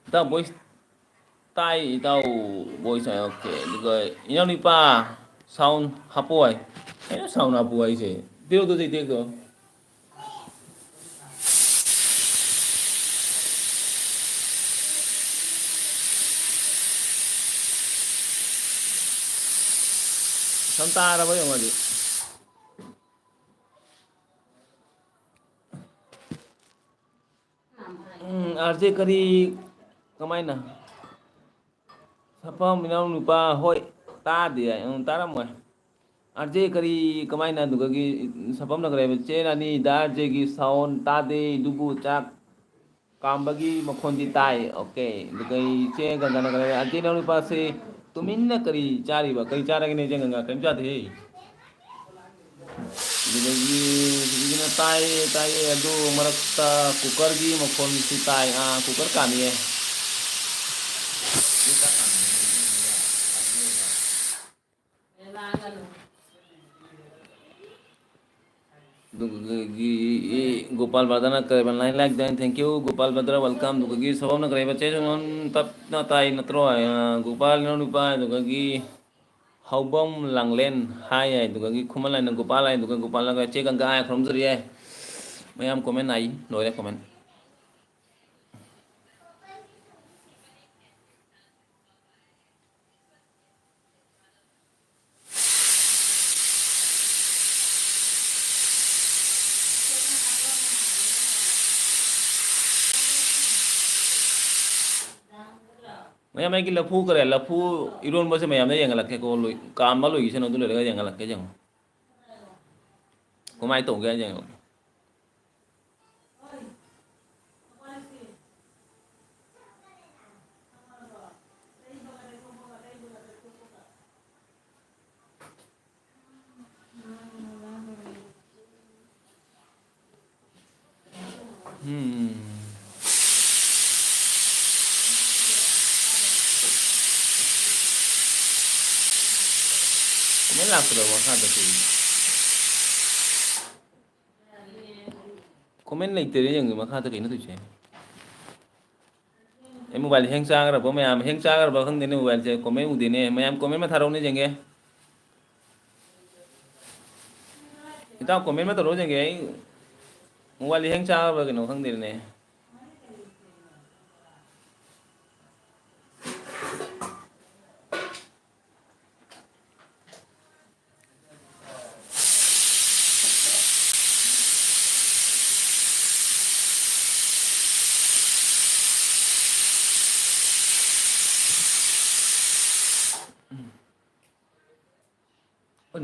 ꯏꯇꯥꯎ, voice ꯇꯥꯏ, ꯏꯇꯥꯎ, voice ꯇꯥꯏ, okay꯫ ꯑꯗꯨꯒ ꯏꯅꯥꯎꯅꯨꯄꯥ, sound ꯍꯥꯞꯄꯣ ꯍꯥꯏ꯫ ꯀꯩꯅꯣ sound ꯍꯥꯞꯄꯣ ꯍꯥꯏꯁꯦ? ꯄꯤꯔꯛꯎꯗꯣ, ꯆꯩꯇꯦꯛꯇꯣ꯫ ꯁꯝ ꯇꯥꯔꯕ ꯌꯦꯡꯉꯣ ꯍꯧꯖꯤꯛ꯫ ꯎꯝ, RJ ꯀꯔꯤ, ꯀꯃꯥꯏꯅ? ꯁꯥꯐꯝ ꯏꯅꯥꯎ ꯅꯨꯄꯥ, ꯍꯣꯏ, ꯇꯥꯗꯦ ꯍꯥꯏ꯫ ꯎꯝ, ꯇꯥꯔꯝꯃꯣꯏ꯫ ꯑꯥꯔ ꯖꯦ ꯀꯔꯤ, ꯀꯃꯥꯏꯅ ꯑꯗꯨꯒꯒꯤ ꯁꯐꯝꯅ ꯀꯔꯤ ꯍꯥꯏꯕ? ꯆꯦ ꯔꯥꯅꯤ, ꯗꯥ ꯑꯥꯔ ꯖꯦꯒꯤ ꯁꯥꯎꯟ ꯇꯥꯗꯦ, ꯑꯗꯨꯕꯨ ꯆꯥꯛ ꯀꯥꯝꯕꯒꯤ ꯃꯈꯣꯟꯗꯤ ꯇꯥꯏ꯫ ꯑꯣꯀꯦ, ꯑꯗꯨꯒ ꯏꯆꯦ ꯒꯪꯒꯥꯅ ꯀꯔꯤ ꯍꯥꯏꯕ? ꯑꯥꯔ ꯖꯦ ꯏꯅꯥꯎꯅꯨꯄꯥꯁꯦ ꯇꯨꯃꯤꯟꯅ ꯀꯔꯤ ꯆꯥꯔꯤꯕ? ꯀꯔꯤ ꯆꯥꯔꯒꯦꯅꯦ ꯏꯆꯦ ꯒꯪꯒꯥ? ꯀꯔꯤꯝ ꯆꯥꯗꯦꯍꯦ꯫ ꯑꯗꯨꯗꯒꯤ ꯍꯧꯖꯤꯛꯀꯤꯁꯤꯅ ꯇꯥꯏꯌꯦ, ꯇꯥꯏꯌꯦ, ꯑꯗꯨ ꯃꯔꯛꯇ ꯀꯨꯀꯔꯒꯤ ꯃꯈꯣꯟꯁꯨ ꯇꯥꯏ꯫ ꯑꯥ, ꯀꯨꯀꯔ ꯀꯥꯝꯃꯤꯌꯦ꯫ ꯑꯗꯨꯒꯤ ꯒꯣꯄꯥꯜ ꯕ꯭ꯔꯗꯔꯅ ꯀꯔꯤꯕ, nine like then, thank you Gopal brother, welcome꯫ ꯑꯗꯨꯒꯤ ꯁꯣꯝꯅ ꯀꯔꯤꯕ, ꯆꯦ ꯁꯣꯝ ꯇꯞꯅ ꯇꯥꯏ ꯅꯠꯇ꯭ꯔꯣ? ꯑ, ꯒꯣꯄꯥꯜ ꯏꯅꯥꯎ ꯅꯨꯄꯥ, ꯑꯗꯨꯒꯒꯤ ꯍꯥꯎꯕꯝ ꯂꯥꯡꯂꯦꯟ ꯍꯥꯏ, ꯑꯗꯨꯒꯒꯤ ꯈꯨꯃꯟ ꯂꯥꯏꯅ ꯒꯣꯄꯥꯜ ꯍꯥꯏ, ꯑꯗꯨꯒ ꯒꯣꯄꯥꯜ ꯂꯥꯡꯒ ꯆꯦ ꯒꯪꯒꯥ ꯍꯥꯏ ꯈꯨꯔꯨꯝꯖꯔꯤ ꯍꯥꯏ꯫ ꯃꯌꯥꯝ ꯀꯣꯃꯦꯟ ꯍꯥꯏ, ꯂꯣꯏꯔꯦ ꯀꯣꯃꯦꯟ꯫ ꯃꯌꯥꯝ ꯑꯩꯒꯤ ꯂꯐꯨ ꯀꯔꯤ, ꯂꯐꯨ ꯏꯔꯣꯟꯕꯁꯦ ꯃꯌꯥꯝꯗ ꯌꯦꯡꯍꯜꯂꯛꯀꯦꯀꯣ, ꯂꯣꯏ-, ꯀꯥꯝꯕ ꯂꯣꯏꯈꯤꯁꯅꯨ, ꯑꯗꯨ ꯂꯣꯏꯔꯒ ꯌꯦꯡꯍꯜꯂꯛꯀꯦ, ꯌꯦꯡꯉꯣ꯫ ꯀꯃꯥꯏꯅ ꯇꯧꯒꯦ ꯍꯥꯏꯅ ꯌꯦꯡꯉꯣ꯫ ꯎꯝ꯫ ꯀꯃꯦꯟ ꯂꯥꯛꯄꯗꯣ ꯃꯈꯥꯗ ꯀꯩ? ꯀꯃꯦꯟ ꯂꯩꯇꯔꯦ, ꯌꯦꯡꯒꯦ ꯃꯈꯥꯗ ꯀꯩꯅꯣ ꯇꯧꯔꯤꯁꯦ꯫ ꯑꯩ ꯃꯣꯕꯥꯏꯜ ꯍꯦꯡ ꯆꯥꯈ꯭ꯔꯕ, ꯃꯌꯥꯝ ꯍꯦꯡ ꯆꯥꯈ꯭ꯔꯕ ꯈꯪꯗꯦꯅꯦ, ꯃꯣꯕꯥꯏꯜꯁꯦ ꯀꯣꯃꯦꯟ ꯎꯗꯦꯅꯦ꯫ ꯃꯌꯥꯝ ꯀꯣꯃꯦꯟ ꯑꯃ ꯊꯥꯔꯛꯎꯅꯦ ꯌꯦꯡꯒꯦ꯫ ꯏꯇꯥꯎ ꯀꯣꯃꯦꯟ ꯑꯃ ꯇꯧꯔꯛꯎ ꯌꯦꯡꯒꯦ꯫ ꯑꯩ ꯃꯣꯕꯥꯏꯜ ꯍꯦꯡ ꯆꯥꯈ꯭ꯔꯕ ꯀꯩꯅꯣ ꯈꯪꯗꯦꯅꯦ꯫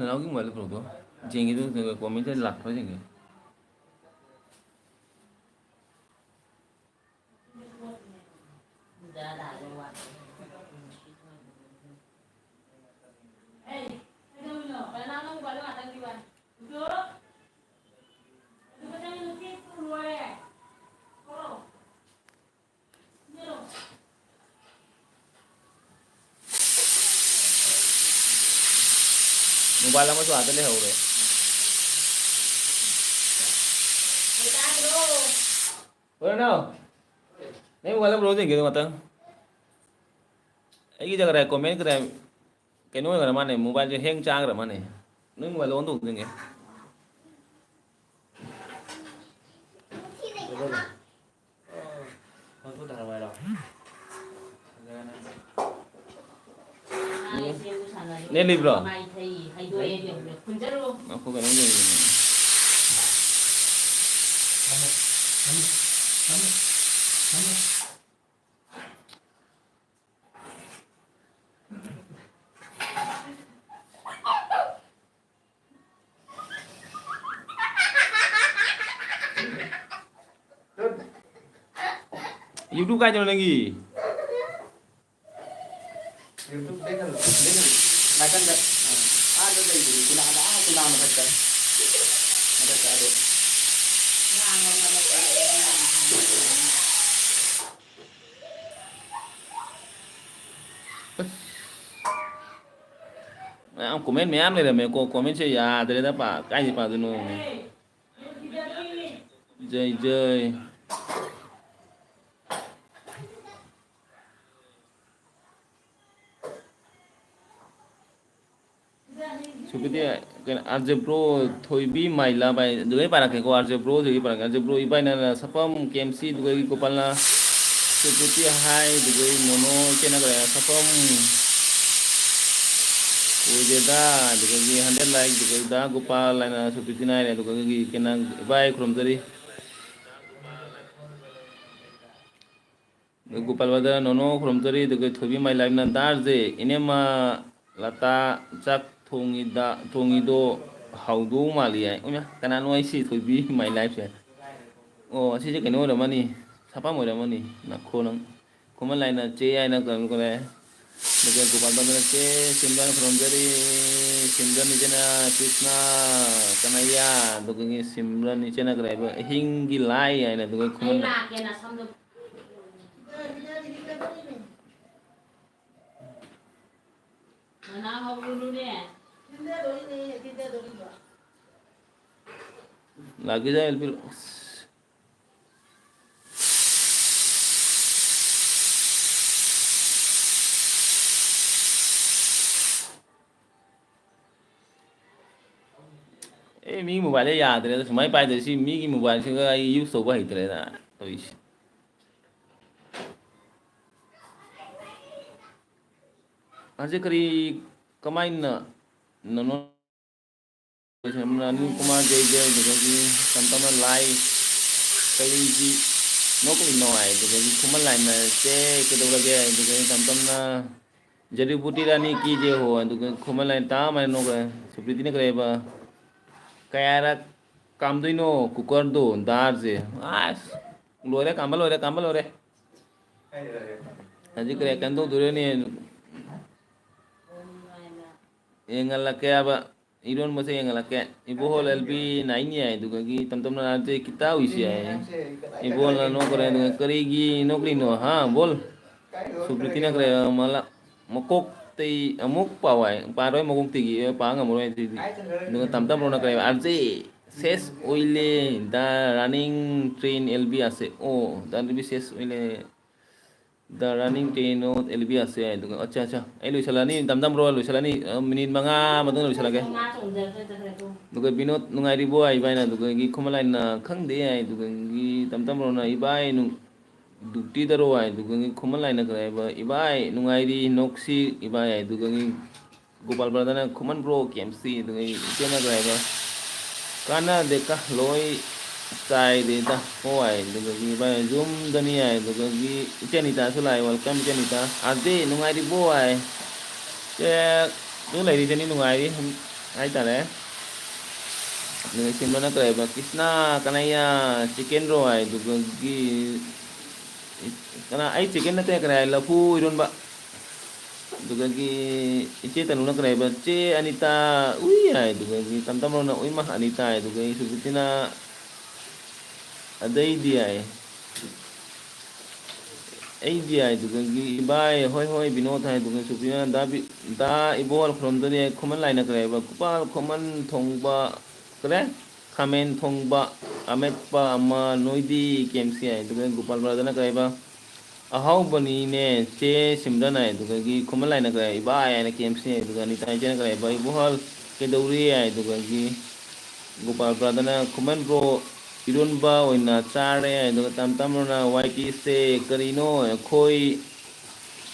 ꯅꯅꯥꯎꯒꯤ ꯃꯣꯕꯥꯏꯜꯗ ꯄꯨꯔꯛꯇꯣ꯫ ꯖꯦꯡꯒꯤꯗꯨ ꯀꯣꯃꯦꯟꯁꯦ ꯂꯥꯛꯄ꯭ꯔꯥ ꯌꯦꯡꯒꯦ꯫ ꯃꯣꯕꯥꯏꯜ ꯑꯃꯁꯨ ꯑꯥꯗ ꯂꯩꯍꯧꯔꯦ꯫ ꯍꯣꯏ, ꯅꯅꯥꯎ꯫ ꯅꯪ ꯃꯣꯕꯥꯏꯜ ꯑꯃ ꯂꯧꯗꯣꯏꯒꯦ ꯉꯥꯛꯇꯪ꯫ ꯑꯩꯒꯤ ꯖꯒꯥꯗ ꯀꯣꯃꯦꯟ ꯀꯗꯥꯏ ꯀꯩꯅꯣ ꯑꯣꯏꯈ꯭ꯔ ꯃꯥꯅꯦ, ꯃꯣꯕꯥꯏꯜꯁꯦ ꯍꯦꯡ ꯆꯥꯈ꯭ꯔ ꯃꯥꯅꯦ꯫ ꯅꯪ ꯃꯣꯕꯥꯏꯜ ꯑꯣꯟꯊꯣꯛꯇꯣꯏꯒꯦ꯫ ꯅꯦꯠ ꯂꯩꯕ꯭ꯔꯣ? ꯉꯥꯏꯈꯣ, ꯀꯩꯅꯣꯝ ꯌꯦꯡꯒꯦ꯫ YouTube ꯀꯥꯏꯗꯅꯣ ꯅꯪꯒꯤ? YouTube ꯗꯩ ꯈꯜꯂꯣ, ꯁꯤꯗꯩ ꯈꯜꯂꯣ꯫ ꯅꯥꯀꯟꯗ, ꯑꯥ, ꯑꯥꯗ ꯂꯩꯕꯅꯤ, ꯀꯨꯂꯥꯗ, ꯑꯥ, ꯀꯨꯂꯥ ꯃꯊꯛꯇ꯫ ꯃꯊꯛꯇ ꯑꯗꯣ꯫ ꯑꯁ꯫ ꯃꯌꯥꯝ comment ꯃꯌꯥꯝ ꯂꯩꯔꯝꯃꯦꯀꯣ꯫ Commentꯁꯦ ꯌꯥꯗ꯭ꯔꯦꯗ ꯄꯥ-, ꯀꯥꯏꯗꯩ ꯄꯥꯗꯣꯏꯅꯣ? ꯖꯩ ꯖꯩ꯫ ꯁꯨꯄꯤꯇꯤ, ꯀꯩꯅꯣ, ꯑꯥꯔꯖꯦ ꯕ꯭ꯔꯣ, ꯊꯣꯏꯕꯤ ꯃꯥꯏ ꯂꯚ ꯍꯥꯏ, ꯑꯗꯨꯗꯩ ꯄꯥꯔꯛꯀꯦꯀꯣ, ꯑꯥꯔꯖꯦ ꯕ꯭ꯔꯣ, ꯑꯗꯨꯗꯒꯤ ꯄꯥꯔꯛꯀꯦ, ꯑꯥꯔꯖꯦ ꯕ꯭ꯔꯣ, ꯏꯕꯥꯏꯅ ꯁꯛꯐꯝ, ꯀꯦ ꯑꯦꯝ ꯁꯤ, ꯑꯗꯨꯗꯒꯤ ꯒꯣꯄꯥꯜꯅ ꯁꯨꯄꯤꯇꯤ ꯍꯥꯏ, ꯑꯗꯨꯗꯒꯤ ꯅꯣꯅꯣ, ꯀꯦꯅ ꯀꯔꯦ, ꯁꯛꯐꯝ, ꯑꯣꯏꯗꯦꯗ, ꯑꯗꯨꯗꯒꯤ ꯍꯟꯗ꯭ꯔꯦꯠ ꯂꯥꯏꯛ, ꯑꯗꯨꯗꯒꯤ ꯗꯥ ꯒꯣꯄꯥꯜ ꯍꯥꯏꯅ ꯁꯨꯄꯤꯇꯤ ꯅꯥꯏꯔꯦ, ꯑꯗꯨꯗꯒꯤ ꯀꯦꯅ ꯏꯕꯥꯏ ꯈꯨꯔꯨꯝꯖꯔꯤ꯫ ꯒꯣꯄꯥꯜ ꯕ꯭ꯔꯗꯔ, ꯅꯣꯅꯣ ꯈꯨꯔꯨꯝꯖꯔꯤ, ꯑꯗꯨꯒ ꯊꯣꯏꯕꯤ ꯃꯥꯏ ꯂꯥꯏꯐꯅ ꯗꯥꯔꯖꯦ, ꯏꯅꯦꯝꯃ ꯂꯇꯥ ꯆꯥꯛ ꯊꯣꯡꯉꯤꯗ-, ꯊꯣꯡꯉꯤꯗꯣ ꯍꯥꯎꯗꯧ ꯃꯥꯜꯂꯤ ꯍꯥꯏ꯫ ꯑꯣꯏꯃꯥ, ꯀꯅꯥꯅꯣ ꯑꯩꯁꯤ ꯊꯣꯏꯕꯤ my life ꯁꯦ? ꯑꯣ, ꯑꯁꯤꯁꯦ ꯀꯩꯅꯣ ꯑꯣꯏꯔꯝꯃꯅꯤ, ꯁꯥꯄꯥꯝ ꯑꯣꯏꯔꯝꯃꯅꯤ꯫ ꯅꯈꯣ ꯅꯪ꯫ ꯈꯨꯃꯟ ꯂꯥꯏꯅ ꯆꯦ ꯍꯥꯏꯅ ꯀꯩꯅꯣ ꯇꯧꯔꯦ꯫ ꯑꯗꯨꯒ ꯒꯣꯄꯥꯜ ꯄꯟꯊꯅ ꯆꯦ ꯁꯤꯝꯔꯟ ꯈꯨꯔꯨꯝꯖꯔꯤ꯫ ꯁꯤꯝꯔꯟ ꯏꯆꯦꯅ ꯀ꯭ꯔꯤꯁꯅ ꯀꯅꯩꯌꯥ, ꯑꯗꯨꯒꯤ ꯁꯤꯝꯔꯟ ꯏꯆꯦꯅ ꯀꯔꯤ ꯍꯥꯏꯕ, ꯑꯍꯤꯡꯒꯤ ꯂꯥꯏ ꯍꯥꯏꯅ, ꯑꯗꯨꯒ ꯈꯨꯃꯟ ꯂꯥꯛꯀꯤꯗ ꯑꯦꯜ ꯄꯤ꯫ ꯑꯦ, ꯃꯤꯒꯤ ꯃꯣꯕꯥꯏꯜꯗ ꯌꯥꯗ꯭ꯔꯦꯗ, ꯁꯨꯃꯥꯏꯅ ꯄꯥꯏꯗ꯭ꯔꯗꯤ꯫ ꯁꯤ ꯃꯤꯒꯤ ꯃꯣꯕꯥꯏꯜꯁꯤꯒ ꯑꯩ ꯌꯨꯁ ꯇꯧꯕ ꯍꯩꯇ꯭ꯔꯦꯗ ꯇꯧꯔꯤꯁꯦ꯫ ꯍꯧꯖꯤꯛ ꯀꯔꯤ, ꯀꯃꯥꯏꯅ, ꯅꯅꯣ? ꯑꯅꯤꯜ ꯀꯨꯃꯥꯔ ꯖꯩ ꯖꯩ, ꯑꯗꯨꯗꯒꯤ ꯇꯝ ꯇꯝꯅ ꯂꯥꯏ, ꯀꯔꯤꯒꯤ ꯅꯣꯛꯂꯤꯅꯣ ꯍꯥꯏ, ꯑꯗꯨꯗꯒꯤ ꯈꯨꯃꯟ ꯂꯥꯏꯅ ꯆꯦ ꯀꯩꯗꯧꯔꯒꯦ, ꯑꯗꯨꯗꯒꯤ ꯇꯝ ꯇꯝꯅ ꯖꯔꯤꯕꯨꯇꯤ ꯔꯥꯅꯤ ꯀꯤ ꯖꯦ ꯍꯣ, ꯑꯗꯨꯒ ꯈꯨꯃꯟ ꯂꯥꯏꯅ ꯇꯥ ꯑꯃ ꯅꯣꯛꯈ꯭ꯔꯦ꯫ ꯁꯨꯄ꯭ꯔꯤꯇꯤꯅ ꯀꯔꯤ ꯍꯥꯏꯕ? ꯀꯌꯥꯔꯛ ꯀꯥꯝꯗꯣꯏꯅꯣ ꯀꯨꯀꯔꯗꯣ, ꯗꯥꯔꯁꯦ? ꯑꯁ, ꯂꯣꯏꯔꯦ, ꯀꯥꯝꯕ ꯂꯣꯏꯔꯦ, ꯀꯥꯝꯕ ꯂꯣꯏꯔꯦ꯫ ꯍꯧꯖꯤꯛ ꯀꯔꯤ ꯀꯩꯅꯣ ꯇꯧꯗꯣꯏꯔꯣꯅꯦ? ꯌꯦꯡꯍꯜꯂꯛꯀꯦ ꯍꯥꯏꯕ꯫ ꯏꯔꯣꯟꯕꯁꯦ ꯌꯦꯡꯍꯜꯂꯛꯀꯦ꯫ ꯏꯕꯣꯍꯣꯜ ꯑꯦꯜ ꯕꯤ ꯅꯥꯏꯟ ꯌꯥꯏ, ꯑꯗꯨꯒ ꯇꯝ ꯇꯝꯅ ꯅꯥꯟꯁꯦ ꯈꯤꯇꯥ ꯎꯏꯁꯤ ꯌꯥꯏ꯫ ꯏꯕꯣꯍꯣꯜꯅ ꯅꯣꯛꯈ꯭ꯔꯦ, ꯑꯗꯨꯒ ꯀꯔꯤꯒꯤ ꯅꯣꯛꯂꯤꯅꯣ? ꯍꯥ, ꯕꯣꯜ? ꯁꯨꯄ꯭ꯔꯤꯇꯤꯅ ꯀꯔꯤ ꯃꯂꯥ-, ꯃꯀꯣꯛꯇꯩ ꯑꯃꯨꯛ ꯄꯥꯎ ꯍꯥꯏ꯫ ꯄꯥꯔꯣꯏ ꯃꯀꯣꯛꯇꯒꯤ, ꯑꯦ, ꯄꯥ ꯉꯝꯃꯔꯣꯏ ꯑꯗꯨꯗꯤ꯫ ꯑꯗꯨꯒ ꯇꯝ ꯇꯝ ꯔꯣꯅ ꯀꯔꯤ ꯍꯥꯏꯕ? ꯑꯥꯔ ꯖꯦ, ꯁꯦꯁ ꯑꯣꯏꯂꯦ, the running train L B ꯑꯁꯦ꯫ ꯑꯣ, the ꯕꯤ ꯁꯦꯁ ꯑꯣꯏꯂꯦ꯫ The running train of L B ꯑꯁꯦ ꯍꯥꯏ꯫ ꯑꯗꯨꯒ, ꯑꯠꯆꯥ, ꯑꯠꯆꯥ, ꯑꯩ ꯂꯣꯏꯁꯤꯜꯂꯅꯤ, ꯇꯝ ꯇꯝ ꯔꯣ, ꯂꯣꯏꯁꯤꯜꯂꯅꯤ꯫ ꯑ, ꯃꯤꯅꯤꯠ ꯃꯉꯥ ꯃꯇꯨꯡꯗ ꯂꯣꯏꯁꯤꯜꯂꯒꯦ꯫ ꯑꯗꯨꯒ ꯕꯤꯅꯣꯗ ꯅꯨꯡꯉꯥꯏꯔꯤꯕꯣ ꯍꯥꯏ ꯏꯕꯥꯏꯅ, ꯑꯗꯨꯗꯒꯤ ꯈꯨꯃꯟ ꯂꯥꯏꯅ ꯈꯪꯗꯦ ꯍꯥꯏ, ꯑꯗꯨꯗꯒꯤ ꯇꯝ ꯇꯝ ꯔꯣꯅ ꯏꯕꯥꯏ ꯅꯨꯡ-, ꯗ꯭ꯌꯨꯇꯤꯗꯔꯣ ꯍꯥꯏ, ꯑꯗꯨꯗꯒꯤ ꯈꯨꯃꯟ ꯂꯥꯏꯅ ꯀꯔꯤ ꯍꯥꯏꯕ, ꯏꯕꯥꯏ ꯅꯨꯡꯉꯥꯏꯔꯤ ꯅꯣꯛꯁꯤ ꯏꯕꯥꯏ ꯍꯥꯏ, ꯑꯗꯨꯗꯒꯤ ꯒꯣꯄꯥꯜ ꯕ꯭ꯔꯗꯔꯅ ꯈꯨꯃꯟ ꯕ꯭ꯔꯣ ꯀꯦ ꯑꯦꯝ ꯁꯤ, ꯑꯗꯨꯗꯒꯤ ꯏꯆꯦꯅ ꯀꯔꯤ ꯍꯥꯏꯕ, ꯀꯥꯟꯅꯗꯦꯀ ꯂꯣꯏ ꯆꯥꯏꯔꯦꯗ꯫ ꯍꯣꯏ, ꯑꯗꯨꯗꯒꯤ ꯚꯥꯏ ꯌꯨꯝꯗꯅꯤ ꯍꯥꯏ, ꯑꯗꯨꯗꯒꯤ ꯏꯆꯦ ꯑꯅꯤꯇꯥꯁꯨ ꯂꯥꯛꯑꯦ, welcome ꯏꯆꯦ ꯑꯅꯤꯇꯥ꯫ ꯑꯥꯔ ꯖꯦ ꯅꯨꯡꯉꯥꯏꯔꯤꯕꯣ ꯍꯥꯏ꯫ ꯆꯦ ꯑꯗꯨ ꯂꯩꯔꯤꯁꯤꯅꯤ ꯅꯨꯡꯉꯥꯏꯔꯤ ꯍꯥꯏꯇꯥꯔꯦ꯫ ꯑꯗꯨꯒ ꯁꯤꯝꯔꯅ ꯀꯔꯤ ꯍꯥꯏꯕ, ꯀ꯭ꯔꯤꯁꯅ ꯀꯅꯥꯌꯥ ꯆꯤꯀꯦꯟ ꯔꯣ ꯍꯥꯏ, ꯑꯗꯨꯒꯒꯤ ꯀꯅꯥ, ꯑꯩ ꯆꯤꯀꯦꯟ ꯅꯠꯇꯦ, ꯀꯔꯤ ꯍꯥꯏ, ꯂꯐꯨ ꯏꯔꯣꯟꯕ꯫ ꯑꯗꯨꯗꯒꯤ ꯏꯆꯦ ꯇꯅꯨꯅ ꯀꯔꯤ ꯍꯥꯏꯕ, "ꯆꯦ ꯑꯅꯤꯇꯥ ꯎꯏ" ꯍꯥꯏ, ꯑꯗꯨꯗꯒꯤ ꯇꯝ ꯇꯝꯔꯣꯅ "ꯎꯏꯃ ꯑꯅꯤꯇꯥ" ꯍꯥꯏ, ꯑꯗꯨꯗꯒꯤ ꯁꯨꯕꯤꯇꯤꯅ "ꯑꯗꯩꯗꯤ" ꯍꯥꯏ, "ꯑꯩꯗꯤ" ꯍꯥꯏ, ꯑꯗꯨꯗꯒꯤ "ꯏꯕꯥꯏ ꯍꯣꯏ ꯍꯣꯏ ꯕꯤꯅꯣꯗ" ꯍꯥꯏ, ꯑꯗꯨꯗꯒꯤ ꯁꯨꯕꯤꯇꯤꯅ "ꯗꯥ ꯕꯤ-, ꯗꯥ ꯏꯕꯣꯜ ꯈꯨꯔꯨꯝꯗꯨꯅꯤ" ꯍꯥꯏ, ꯈꯨꯃꯟ ꯂꯥꯏꯅ ꯀꯔꯤ ꯍꯥꯏꯕ, "ꯈꯨꯄꯥꯜ ꯈꯨꯃꯟ ꯊꯣꯡꯕ" ꯀꯔꯦ? "ꯈꯥꯃꯦꯟ ꯊꯣꯡꯕ ꯑꯃꯦꯠꯄ ꯑꯃ ꯅꯣꯏꯗꯤ ꯀꯦꯝꯁꯤ" ꯍꯥꯏ, ꯑꯗꯨꯒ ꯒꯣꯄꯥꯜ ꯕ꯭ꯔꯥꯗꯔꯅ ꯀꯔꯤ ꯍꯥꯏꯕ, "ꯑꯍꯥꯎꯕꯅꯤꯅꯦ ꯆꯦ ꯁꯤꯝꯔꯟ" ꯍꯥꯏ, ꯑꯗꯨꯗꯒꯤ ꯈꯨꯃꯟ ꯂꯥꯏꯅ ꯀꯔꯤ ꯍꯥꯏ, "ꯏꯕꯥꯏ" ꯍꯥꯏꯅ ꯀꯦꯝꯁꯤ ꯍꯥꯏ, ꯑꯗꯨꯒ ꯑꯅꯤꯇꯥ ꯏꯆꯦꯅ ꯀꯔꯤ ꯍꯥꯏꯕ, "ꯏꯕꯣꯍꯜ ꯀꯩꯗꯧꯔꯤ" ꯍꯥꯏ, ꯑꯗꯨꯗꯒꯤ ꯒꯣꯄꯥꯜ ꯕ꯭ꯔꯥꯗꯔꯅ "ꯈꯨꯃꯟ ꯕ꯭ꯔꯣ ꯏꯔꯣꯟꯕ ꯑꯣꯏꯅ ꯆꯥꯔꯦ" ꯍꯥꯏ, ꯑꯗꯨꯒ ꯇꯝ ꯇꯝꯔꯣꯅ "ꯋꯥꯏ ꯇꯤꯁꯦ ꯀꯔꯤꯅꯣ, ꯑꯩꯈꯣꯏ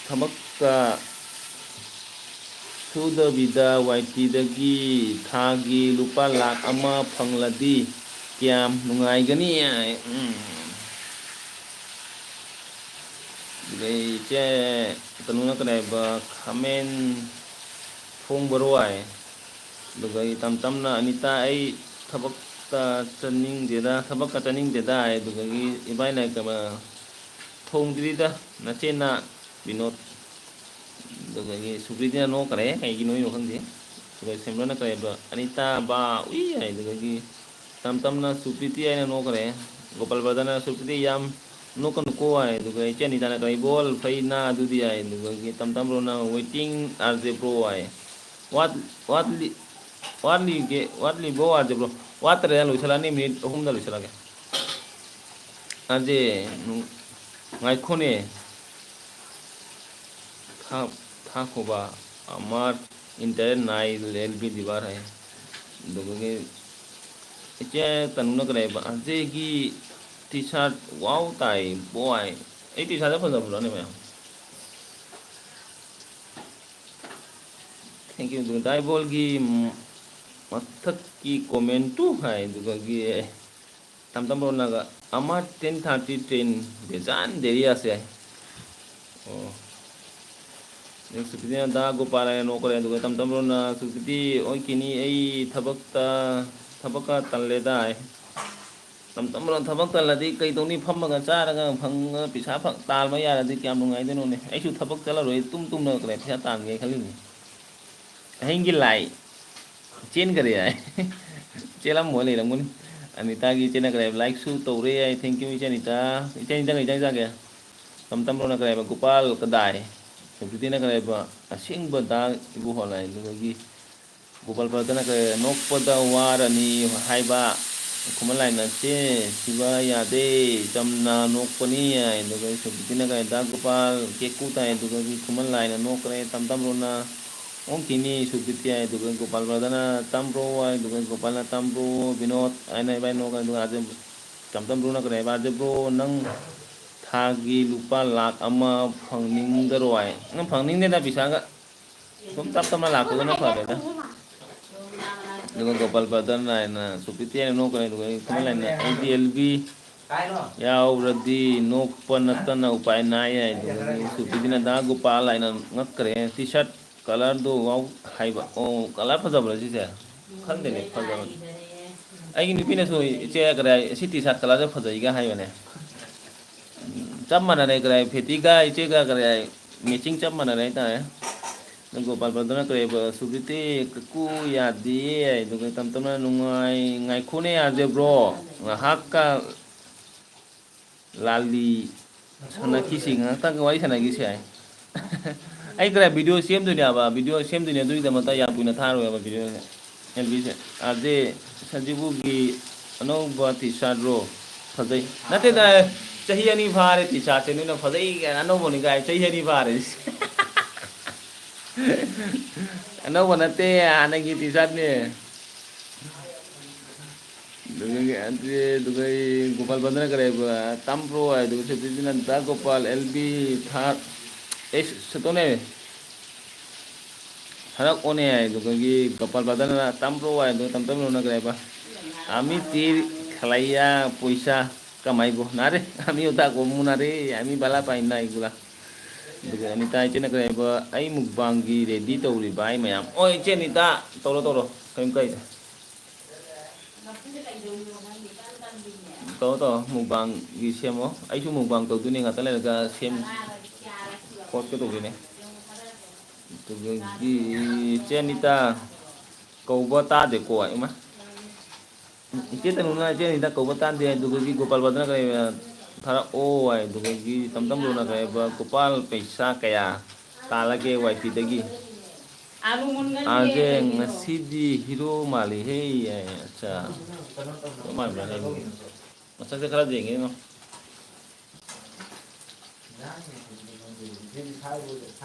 ꯊꯕꯛꯀ ꯁꯨꯗꯕꯤꯗ ꯋꯥꯏ ꯇꯤꯗꯒꯤ ꯊꯥꯒꯤ ꯂꯨꯄꯥ ꯂꯥꯛ ꯑꯃ ꯐꯪꯂꯗꯤ ꯀꯌꯥꯝ ꯅꯨꯡꯉꯥꯏꯒꯅꯤ?" ꯎꯝ꯫ ꯑꯗꯨꯗꯩ ꯏꯆꯦ ꯇꯅꯨꯅ ꯀꯔꯤ ꯍꯥꯏꯕ, "ꯈꯥꯃꯦꯟ ꯊꯣꯡꯕꯔꯣ?" ꯍꯥꯏ꯫ ꯑꯗꯨꯒ ꯑꯩ ꯇꯝ ꯇꯝꯅ, "ꯑꯅꯤꯇꯥ, ꯑꯩ ꯊꯕꯛꯇ ꯆꯠꯅꯤꯡꯗꯦꯗ, ꯊꯕꯛꯀ ꯆꯠꯅꯤꯡꯗꯦꯗ" ꯍꯥꯏ꯫ ꯑꯗꯨꯗꯒꯤ ꯏꯕꯥꯏꯅ ꯀꯩꯅꯣ, "ꯊꯣꯡꯗ꯭ꯔꯤꯗ ꯅꯆꯦꯅ ꯕꯤꯅꯣꯗ"꯫ ꯑꯗꯨꯗꯒꯤ ꯁꯨꯄ꯭ꯔꯤꯇꯤꯅ ꯅꯣꯛꯈ꯭ꯔꯦ꯫ ꯀꯩꯒꯤ ꯅꯣꯛꯏꯅꯣ ꯈꯪꯗꯦ꯫ ꯑꯗꯨꯒ ꯁꯤꯝꯔꯟꯅ ꯀꯔꯤ ꯍꯥꯏꯕ, "ꯑꯅꯤꯇꯥ ꯕꯥ ꯎꯏ" ꯍꯥꯏ꯫ ꯑꯗꯨꯗꯒꯤ ꯇꯝ ꯇꯝꯅ ꯁꯨꯄ꯭ꯔꯤꯇꯤ ꯍꯥꯏꯅ ꯅꯣꯛꯈ꯭ꯔꯦ꯫ ꯒꯣꯄꯥꯜ ꯕ꯭ꯔꯗꯔꯅ, "ꯁꯨꯄ꯭ꯔꯤꯇꯤ, ꯌꯥꯝ ꯅꯣꯛꯀꯅꯨꯀꯣ" ꯍꯥꯏ꯫ ꯑꯗꯨꯒ ꯏꯆꯦ ꯑꯅꯤꯇꯥꯅ ꯀꯔꯤ, "ꯕꯣꯜ ꯐꯩꯅ ꯑꯗꯨꯗꯤ" ꯍꯥꯏ꯫ ꯑꯗꯨꯗꯒꯤ ꯇꯝ ꯇꯝ ꯕ꯭ꯔꯣꯅ, "Waiting R J bro" ꯍꯥꯏ꯫ ꯋꯥꯠ-, ꯋꯥꯠꯂꯤ, ꯋꯥꯠꯂꯤꯒꯦ, ꯋꯥꯠꯂꯤꯕꯣ R J bro? ꯋꯥꯠꯇ꯭ꯔꯦ, ꯂꯣꯏꯁꯤꯜꯂꯛꯑꯅꯤ, ꯃꯤꯅꯤꯠ ꯑꯍꯨꯝꯗ ꯂꯣꯏꯁꯤꯜꯂꯒꯦ꯫ R J, ꯅꯨ-, ꯉꯥꯏꯈꯣꯅꯦ꯫ ꯊꯥ-, ꯊꯥꯈꯣꯕ, "ꯑꯃꯥꯔ ꯏꯟꯇꯔꯅꯦꯠ ꯅꯥꯏ ꯂꯦꯜꯕꯤ ꯗꯤꯕꯥꯔ" ꯍꯥꯏ꯫ ꯑꯗꯨꯗꯒꯤ ꯏꯆꯦ ꯇꯅꯨꯅ ꯀꯔꯤ ꯍꯥꯏꯕ? "ꯑꯖꯦꯒꯤ ꯇꯤ ꯁꯥꯔꯠ ꯋꯥꯎ ꯇꯥꯏ ꯕꯣꯏ"꯫ ꯑꯩ ꯇꯤ ꯁꯥꯔꯠꯁꯦ ꯐꯖꯕ꯭ꯔꯣꯅꯦ ꯃꯌꯥꯝ? Thank you꯫ ꯑꯗꯨꯒ ꯗꯥꯏꯕꯣꯜꯒꯤ ꯃꯊꯛꯀꯤ ꯀꯣꯃꯦꯟꯇꯨ ꯍꯥꯏ, ꯑꯗꯨꯗꯒꯤ ꯇꯝ ꯇꯝ ꯕ꯭ꯔꯣꯅꯒ "ꯑꯃꯥ ten thirty train ꯕꯦꯖꯥꯟ ꯗꯦꯔꯤ ꯑꯥ ꯖꯥꯏ"꯫ ꯑꯣ꯫ ꯁꯨꯀ꯭ꯔꯤꯇꯤꯅ ꯗꯥ ꯒꯣꯄꯥꯜ ꯍꯥꯏꯅ ꯅꯣꯛꯈ꯭ꯔꯦ꯫ ꯑꯗꯨꯒ ꯇꯝ ꯇꯝ ꯔꯣꯅ ꯁꯨꯀ꯭ꯔꯤꯇꯤ, "ꯑꯣꯏ ꯀꯤꯅꯤ, ꯑꯩ ꯊꯕꯛꯇ, ꯊꯕꯛꯀ ꯇꯜꯂꯦꯗ" ꯍꯥꯏ꯫ ꯇꯝ ꯇꯝ ꯔꯣꯅ ꯊꯕꯛ ꯇꯜꯂꯗꯤ ꯀꯩ ꯇꯧꯅꯤ? ꯐꯝꯃꯒ ꯆꯥꯔꯒ ꯐꯪꯉꯒ ꯄꯩꯁꯥ ꯐꯪ-, ꯇꯥꯟꯕ ꯌꯥꯔꯗꯤ ꯀꯌꯥꯝ ꯅꯨꯡꯉꯥꯏꯗꯣꯏꯅꯣꯅꯦ? ꯑꯩꯁꯨ ꯊꯕꯛ ꯆꯠꯂꯔꯣꯏ, ꯇꯨꯝ ꯇꯨꯝꯅ ꯀꯔꯤ ꯄꯩꯁꯥ ꯇꯥꯟꯒꯦ ꯈꯜꯂꯤꯅꯤ꯫ ꯑꯍꯤꯡꯒꯤ ꯂꯥꯏ ꯆꯦꯟꯈꯔꯦ ꯍꯥꯏ꯫ ꯆꯦꯜꯂꯝꯃꯣꯏ, ꯂꯩꯔꯝꯒꯅꯤ꯫ ꯑꯅꯤꯇꯥꯒꯤ ꯏꯆꯦꯅ ꯀꯔꯤ ꯍꯥꯏꯕ? "ꯂꯥꯏꯛꯁꯨ ꯇꯧꯔꯦ" ꯍꯥꯏ꯫ Thank you, ꯏꯆꯦ ꯑꯅꯤꯇꯥ꯫ ꯏꯆꯦ ꯑꯅꯤꯇꯥ ꯀꯩ ꯏꯟꯖꯥꯡ ꯆꯥꯒꯦ? ꯇꯝ ꯇꯝ ꯔꯣꯅ ꯀꯔꯤ ꯍꯥꯏꯕ? "ꯒꯣꯄꯥꯜ ꯀꯗꯥꯏ?" ꯁꯨꯀ꯭ꯔꯤꯇꯤꯅ ꯀꯔꯤ ꯍꯥꯏꯕ? "ꯑꯁꯦꯡꯕꯗ ꯏꯕꯨ ꯍꯣꯂꯥꯏ"꯫ ꯑꯗꯨꯗꯒꯤ ꯒꯣꯄꯥꯜ ꯄ꯭ꯔꯗꯅ ꯀꯔꯤ? "ꯅꯣꯛꯄꯗ ꯋꯥꯔꯅꯤ" ꯍꯥꯏꯕ꯫ ꯈꯨꯃꯟ ꯂꯥꯏꯅ, "ꯆꯦ, ꯁꯤꯕ ꯌꯥꯗꯦ, ꯆꯝꯅ ꯅꯣꯛꯄꯅꯤ" ꯍꯥꯏ꯫ ꯑꯗꯨꯒ ꯁꯨꯀ꯭ꯔꯤꯇꯤꯅ ꯀꯔꯤ? "ꯗꯥ ꯒꯣꯄꯥꯜ ꯀꯦꯛ ꯀꯨꯠ" ꯍꯥꯏ꯫ ꯑꯗꯨꯗꯒꯤ ꯈꯨꯃꯟ ꯂꯥꯏꯅ ꯅꯣꯛꯈ꯭ꯔꯦ꯫ ꯇꯝ ꯇꯝ ꯔꯣꯅ "ꯑꯣꯟꯈꯤꯅꯤ ꯁꯨꯀ꯭ꯔꯤꯇꯤ" ꯍꯥꯏ꯫ ꯑꯗꯨꯒ ꯒꯣꯄꯥꯜ ꯕ꯭ꯔꯗꯔꯅ "ꯇꯝꯕ꯭ꯔꯣ" ꯍꯥꯏ꯫ ꯑꯗꯨꯒ ꯒꯣꯄꯥꯜꯅ "ꯇꯝꯕ꯭ꯔꯣ ꯕꯤꯅꯣꯗ" ꯍꯥꯏꯅ ꯏꯕꯥꯅꯤ ꯅꯣꯛꯈ꯭ꯔꯦ꯫ ꯑꯗꯨꯒ ꯑꯥꯔꯖꯦ ꯇꯝ ꯇꯝ ꯕ꯭ꯔꯣꯅ ꯀꯔꯤ ꯍꯥꯏꯕ? "ꯑꯥꯔꯖꯦ ꯕ꯭ꯔꯣ, ꯅꯪ ꯊꯥꯒꯤ ꯂꯨꯄꯥ ꯂꯥꯛ ꯑꯃ ꯐꯪꯅꯤꯡꯗꯔꯣ" ꯍꯥꯏ꯫ ꯅꯪ ꯐꯪꯅꯤꯡꯗꯦꯗ ꯄꯩꯁꯥꯒ꯫ ꯁꯨꯝ ꯇꯞ ꯇꯞꯅ ꯂꯥꯛꯄꯗꯨꯅ ꯐꯔꯦꯗ꯫ ꯑꯗꯨꯒ ꯒꯣꯄꯥꯜ ꯕ꯭ꯔꯗꯔꯅ ꯍꯥꯏꯅ ꯁꯨꯀ꯭ꯔꯤꯇꯤ ꯍꯥꯏꯅ ꯅꯣꯛꯈ꯭ꯔꯦ꯫ ꯑꯗꯨꯒ ꯈꯨꯃꯟ ꯂꯥꯏꯅ "ꯑꯩꯗꯤ ꯑꯦꯜ ꯕꯤ ꯌꯥꯎꯔꯗꯤ ꯅꯣꯛꯄ ꯅꯠꯇꯅ ꯎꯄꯥꯏ ꯅꯥꯏ" ꯍꯥꯏ꯫ ꯑꯗꯨꯒ ꯁꯨꯀ꯭ꯔꯤꯇꯤꯅ "ꯗꯥ ꯒꯣꯄꯥꯜ" ꯍꯥꯏꯅ ꯉꯛꯈ꯭ꯔꯦ꯫ "ꯇꯤ ꯁꯥꯔꯠ ꯀꯂꯔꯗꯣ ꯋꯥꯎ" ꯍꯥꯏꯕ꯫ ꯑꯣ, ꯀꯂꯔ ꯐꯖꯕ꯭ꯔꯥ ꯁꯤꯁꯦ? ꯈꯪꯗꯦꯅꯦ, ꯐꯖꯕ꯫ ꯑꯩꯒꯤ ꯅꯨꯄꯤꯅꯁꯨ "ꯏꯆꯦ ꯀꯗꯥꯏ ꯁꯤ ꯇꯤ ꯁꯥꯔꯠ ꯀꯂꯔꯁꯦ ꯐꯖꯩꯒ" ꯍꯥꯏꯕꯅꯦ꯫ ꯎꯝ, ꯆꯞ ꯃꯥꯟꯅꯔꯦ, ꯀꯗꯥꯏ ꯐꯦꯇꯤꯒ ꯏꯆꯦꯒ ꯀꯗꯥꯏ ꯃꯦꯆꯤꯡ ꯆꯞ ꯃꯥꯟꯅꯔꯦ ꯍꯥꯏꯇꯥꯔꯦ꯫ ꯑꯗꯨ ꯒꯣꯄꯥꯜ ꯕ꯭ꯔꯗꯔꯅ ꯀꯔꯤ ꯍꯥꯏꯕ? "ꯁꯨꯀ꯭ꯔꯤꯇꯤ ꯀꯛꯀꯨ ꯌꯥꯗꯦꯌꯦ" ꯍꯥꯏ꯫ ꯑꯗꯨꯒ ꯇꯝ ꯇꯝꯅ "ꯅꯨꯡꯉꯥꯏ, ꯉꯥꯏꯈꯣꯅꯦ ꯑꯥꯔꯖꯦ ꯕ꯭ꯔꯣ, ꯉꯥꯏꯍꯥꯛꯀ ꯂꯥꯜꯂꯤ ꯁꯥꯟꯅꯈꯤꯁꯤ, ꯉꯥꯏꯍꯥꯛꯇꯪ ꯋꯥꯔꯤ ꯁꯥꯟꯅꯈꯤꯁꯤ" ꯍꯥꯏ꯫ ꯑꯩ ꯀꯗꯥꯏ ꯚꯤꯗꯤꯑꯣ ꯁꯦꯝꯗꯣꯏꯅꯦꯕ, ꯚꯤꯗꯤꯑꯣ ꯁꯦꯝꯗꯣꯏꯅꯦ, ꯑꯗꯨꯒꯤꯗꯃꯛꯇ ꯌꯥꯝ ꯀꯨꯏꯅ ꯊꯥꯔꯣꯏꯕ ꯚꯤꯗꯤꯑꯣꯁꯦ꯫ ꯑꯦꯜ ꯕꯤꯁꯦ, ꯑꯥꯔꯖꯦ ꯁꯖꯤꯕꯨꯒꯤ ꯑꯅꯧꯕ ꯇꯤ ꯁꯥꯔꯠꯔꯣ? ꯐꯖꯩ꯫ ꯅꯠꯇꯦꯗ, ꯆꯍꯤ ꯑꯅꯤ ꯐꯥꯔꯦ ꯇꯤ ꯁꯥꯔꯠꯁꯦ, ꯅꯣꯏꯅ ꯐꯖꯩ ꯀꯥꯏꯅ꯫ ꯑꯅꯧꯕꯅꯤ ꯀꯥꯏ, ꯆꯍꯤ ꯑꯅꯤ ꯐꯥꯔꯦ꯫ ꯑꯅꯧꯕ ꯅꯠꯇꯦ, ꯍꯥꯟꯅꯒꯤ ꯇꯤ ꯁꯥꯔꯠꯅꯦ꯫ ꯑꯗꯨꯒ ꯑꯗꯨꯒ ꯒꯣꯄꯥꯜ ꯕ꯭ꯔꯗꯔꯅ ꯀꯔꯤ ꯍꯥꯏꯕ? "ꯇꯝꯕ꯭ꯔꯣ" ꯍꯥꯏ꯫ ꯑꯗꯨꯒ ꯁꯨꯀ꯭ꯔꯤꯇꯤꯅ "ꯗꯥ ꯒꯣꯄꯥꯜ, ꯑꯦꯜ ꯕꯤ ꯊꯥꯔ-, ꯑꯦ, ꯁꯇꯣꯅꯦ꯫ ꯊꯥꯔꯛꯑꯣꯅꯦ" ꯍꯥꯏ꯫ ꯑꯗꯨꯒꯒꯤ ꯒꯣꯄꯥꯜ ꯕ꯭ꯔꯗꯔꯅ "ꯇꯝꯕ꯭ꯔꯣ" ꯍꯥꯏ꯫ ꯑꯗꯨꯒ ꯇꯝ ꯇꯝ ꯔꯣꯅ ꯀꯔꯤ ꯍꯥꯏꯕ? "আমি তীর খেলাইয়া পইচা কামাইব না রে, আমি ওটা করবো না রে, আমি বালা পাই না এগুলা।" ꯑꯗꯨꯒ ꯑꯅꯤꯇꯥ ꯏꯆꯦꯅ ꯀꯔꯤ ꯍꯥꯏꯕ, "ꯑꯩ ꯃꯨꯛꯕꯥꯡꯒꯤ ready ꯇꯧꯔꯤꯕ ꯑꯩ ꯃꯌꯥꯝ"꯫ ꯍꯣꯏ, ꯏꯆꯦ ꯑꯅꯤꯇꯥ, ꯇꯧꯔꯣ, ꯇꯧꯔꯣ, ꯀꯔꯤꯝ ꯀꯥꯏꯗꯦ꯫ ꯇꯧꯔꯣ, ꯇꯧꯔꯣ, ꯃꯨꯛꯕꯥꯡꯒꯤ ꯁꯦꯝꯃꯣ꯫ ꯑꯩꯁꯨ ꯃꯨꯛꯕꯥꯡ ꯇꯧꯗꯣꯏꯅꯦ, ꯉꯥꯛꯇꯪ ꯂꯩꯔꯒ ꯁꯦꯝ ꯈꯣꯠꯀꯦ ꯇꯧꯗꯣꯏꯅꯦ꯫ ꯑꯗꯨꯗꯒꯤ ꯏꯆꯦ ꯑꯅꯤꯇꯥ ꯀꯧꯕ ꯇꯥꯗꯦꯀꯣ, ꯏꯃꯥ꯫ ꯏꯆꯦ ꯇꯅꯨꯅ ꯏꯆꯦ ꯑꯅꯤꯇꯥ ꯀꯧꯕ ꯇꯥꯗꯦ, ꯑꯗꯨꯗꯒꯤ ꯒꯣꯄꯥꯜ ꯕꯗꯅ ꯀꯔꯤ, ꯊꯥꯔꯛꯑꯣ ꯍꯥꯏ, ꯑꯗꯨꯗꯒꯤ ꯇꯝꯇꯝ ꯂꯣꯅ ꯀꯔꯤ ꯍꯥꯏꯕ, "ꯒꯣꯄꯥꯜ ꯄꯩꯁꯥ ꯀꯌꯥ ꯇꯥꯜꯂꯒꯦ ꯋꯥꯏ ꯇꯤꯗꯒꯤ?" ꯑꯥꯔ ꯖꯦ, ꯉꯁꯤꯗꯤ ꯍꯤꯔꯣ ꯃꯥꯜꯂꯤꯍꯦ ꯍꯥꯏ꯫ ꯑꯠꯆꯥ, ꯍꯤꯔꯣ ꯃꯥꯟꯕ꯭ꯔꯥꯅꯦ ꯑꯩꯕꯨ? ꯃꯁꯛꯁꯦ ꯈꯔ ꯌꯦꯡꯒꯦ ꯌꯦꯡꯉꯣ꯫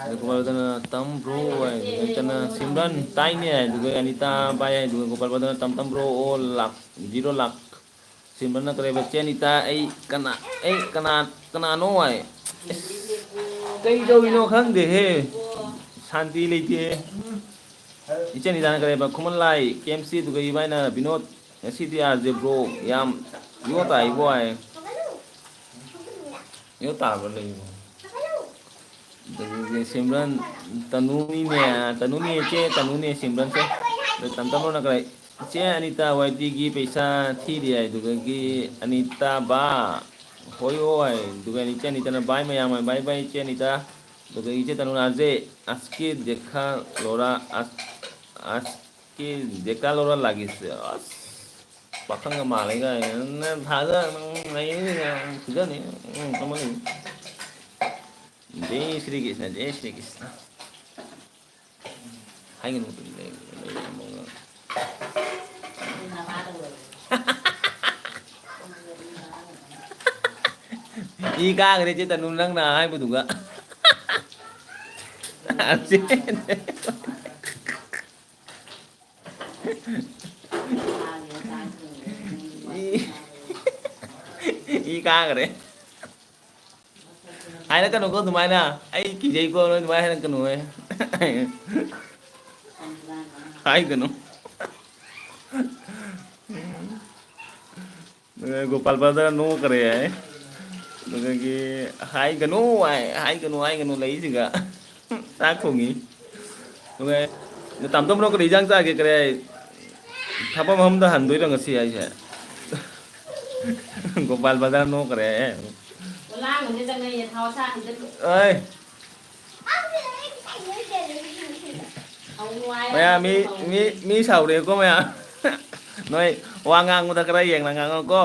ꯑꯗꯨꯒ ꯒꯣꯄꯥꯜꯗꯅ "ꯇꯝ ꯕ꯭ꯔꯣ" ꯍꯥꯏ, ꯑꯗꯨꯒ ꯏꯆꯟꯅ "ꯁꯤꯝꯔꯟ ꯇꯥꯏꯅꯦ" ꯍꯥꯏ, ꯑꯗꯨꯒ ꯑꯅꯤꯇꯥ ꯕꯥꯏ ꯍꯥꯏ, ꯑꯗꯨꯒ ꯒꯣꯄꯥꯜ ꯕꯗꯅ "ꯇꯝ ꯇꯝ ꯕ꯭ꯔꯣ ꯑꯣ ꯂꯥꯛ ꯖꯤꯔꯣ ꯂꯥꯛ"꯫ ꯁꯤꯝꯔꯟꯅ ꯀꯔꯦꯕ, "ꯆꯦ ꯑꯅꯤꯇꯥ, ꯑꯩ ꯀꯅꯥ, ꯑꯩ ꯀꯅꯥ, ꯀꯅꯥꯅꯣ?" ꯍꯥꯏ꯫ ꯑꯁ, ꯀꯩ ꯇꯧꯔꯤꯅꯣ ꯈꯪꯗꯦꯍꯦ, ꯁꯥꯟꯇꯤ ꯂꯩꯇꯦꯍꯦ꯫ ꯏꯆꯦ ꯑꯅꯤꯇꯥꯅ ꯀꯔꯦꯕ, "ꯈꯨꯃꯟ ꯂꯥꯏ, ꯀꯦ ꯑꯦꯝ ꯁꯤ", ꯑꯗꯨꯒ ꯏꯕꯥꯏꯅ "ꯕꯤꯅꯣꯗ, ꯉꯁꯤꯗꯤ ꯑꯥꯔ ꯖꯦ ꯕ꯭ꯔꯣ ꯌꯥꯝ ꯌꯣ ꯇꯥꯏꯕꯣ" ꯍꯥꯏ꯫ ꯌꯣ ꯇꯥꯕ꯭ꯔꯥ ꯂꯩꯕꯣ? ꯑꯗꯒꯤ ꯁꯤꯝꯔꯟ, ꯇꯅꯨꯅꯤꯅꯦ, ꯇꯅꯨꯅꯤ ꯏꯆꯦ, ꯇꯅꯨꯅꯦ ꯁꯤꯝꯔꯟꯁꯦ꯫ ꯑꯗ ꯇꯝ ꯇꯝ ꯂꯣꯅ ꯀꯔꯦ, "ꯏꯆꯦ ꯑꯅꯤꯇꯥ ꯋꯥꯏ ꯇꯤꯒꯤ ꯄꯩꯁꯥ ꯊꯤꯔꯤ" ꯍꯥꯏ, ꯑꯗꯨꯗꯒꯤ ꯑꯅꯤꯇꯥ ꯕꯥ, "ꯍꯣꯏ ꯍꯣꯏ" ꯍꯥꯏ, ꯑꯗꯨꯒ ꯏꯆꯦ ꯑꯅꯤꯇꯥꯅ "ꯕꯥꯏ ꯃꯌꯥꯝ" ꯍꯥꯏ, "ꯕꯥꯏ ꯕꯥꯏ ꯏꯆꯦ ꯑꯅꯤꯇꯥ", ꯑꯗꯨꯒ ꯏꯆꯦ ꯇꯅꯨꯅ "ꯑꯥꯔ ꯖꯦ, ꯑꯁꯀꯦ ꯗꯦꯈꯥ ꯂꯣꯔꯥ, ꯑꯁ, ꯑꯁꯀꯦ ꯗꯦꯈꯥ ꯂꯣꯔꯥ ꯂꯥꯒꯤꯁꯦ", ꯑꯁ, ꯄꯥꯈꯪꯒ ꯃꯥꯜꯂꯦ ꯀꯥꯏꯅ꯫ ꯅꯪ ꯊꯥꯖ-, ꯅꯪ ꯂꯩꯔꯤꯅꯦ, ꯅꯪ ꯐꯨꯖꯅꯤ꯫ ꯎꯝ, ꯑꯃ ꯂꯩ꯫ ꯖꯦ ꯁ꯭ꯔꯤ ꯀ꯭ꯔꯤꯁꯅ, ꯖꯦ ꯁ꯭ꯔꯤ ꯀ꯭ꯔꯤꯁꯅ꯫ ꯍꯥꯏꯒꯅꯨ, ꯂꯩ, ꯂꯩ, ꯑꯃꯒ꯫ ꯏ ꯀꯥꯈ꯭ꯔꯦ ꯆꯦ ꯇꯅꯨ ꯅꯪꯅ ꯍꯥꯏꯕꯗꯨꯒ꯫ E, E ꯀꯥꯈ꯭ꯔꯦ꯫ ꯍꯥꯏꯔꯛꯀꯅꯨꯀꯣ ꯑꯗꯨꯃꯥꯏꯅ꯫ ꯑꯩ ꯀꯤꯖꯩꯀꯣ, ꯅꯣꯏ ꯑꯗꯨꯃꯥꯏꯅ ꯍꯥꯏꯔꯛꯀꯅꯨꯍꯦ꯫ ꯍꯥꯏꯒꯅꯨ꯫ ꯒꯣꯄꯥꯜ ꯕ꯭ꯔꯗꯔ ꯅꯣꯛꯈ꯭ꯔꯦ ꯍꯥꯏ꯫ ꯑꯗꯨꯗꯒꯤ ꯍꯥꯏꯒꯅꯨ ꯍꯥꯏ, ꯍꯥꯏꯒꯅꯨ, ꯍꯥꯏꯒꯅꯨ ꯂꯩꯁꯤꯒ꯫ ꯆꯥꯛ ꯊꯣꯡꯉꯤ꯫ ꯑꯗꯨꯒ ꯇꯥꯝ ꯇꯝꯕ꯭ꯔꯣ ꯀꯔꯤ ꯏꯟꯖꯥꯡ ꯆꯥꯒꯦ? ꯀꯔꯤ ꯊꯕꯛ ꯃꯐꯝꯗ ꯍꯟꯗꯣꯏꯔꯣ ꯉꯁꯤ ꯍꯥꯏꯁꯦ? ꯒꯣꯄꯥꯜ ꯕꯖꯥꯔ ꯅꯣꯛꯈ꯭ꯔꯦ꯫ ꯑꯣꯂꯥꯡꯕꯁꯦ ꯆꯪꯉꯛꯑꯦ, ꯊꯥꯎ ꯑꯁꯥ ꯍꯟꯖꯤꯜꯂꯨ꯫ ꯑꯩ꯫ ꯃꯌꯥꯝ ꯃꯤ, ꯃꯤ, ꯃꯤ ꯁꯥꯎꯔꯦꯀꯣ ꯃꯌꯥꯝ꯫ ꯅꯣꯏ ꯋꯥ ꯉꯥꯡꯕꯗ ꯈꯔ ꯌꯦꯡꯅ ꯉꯥꯡꯉꯣꯀꯣ꯫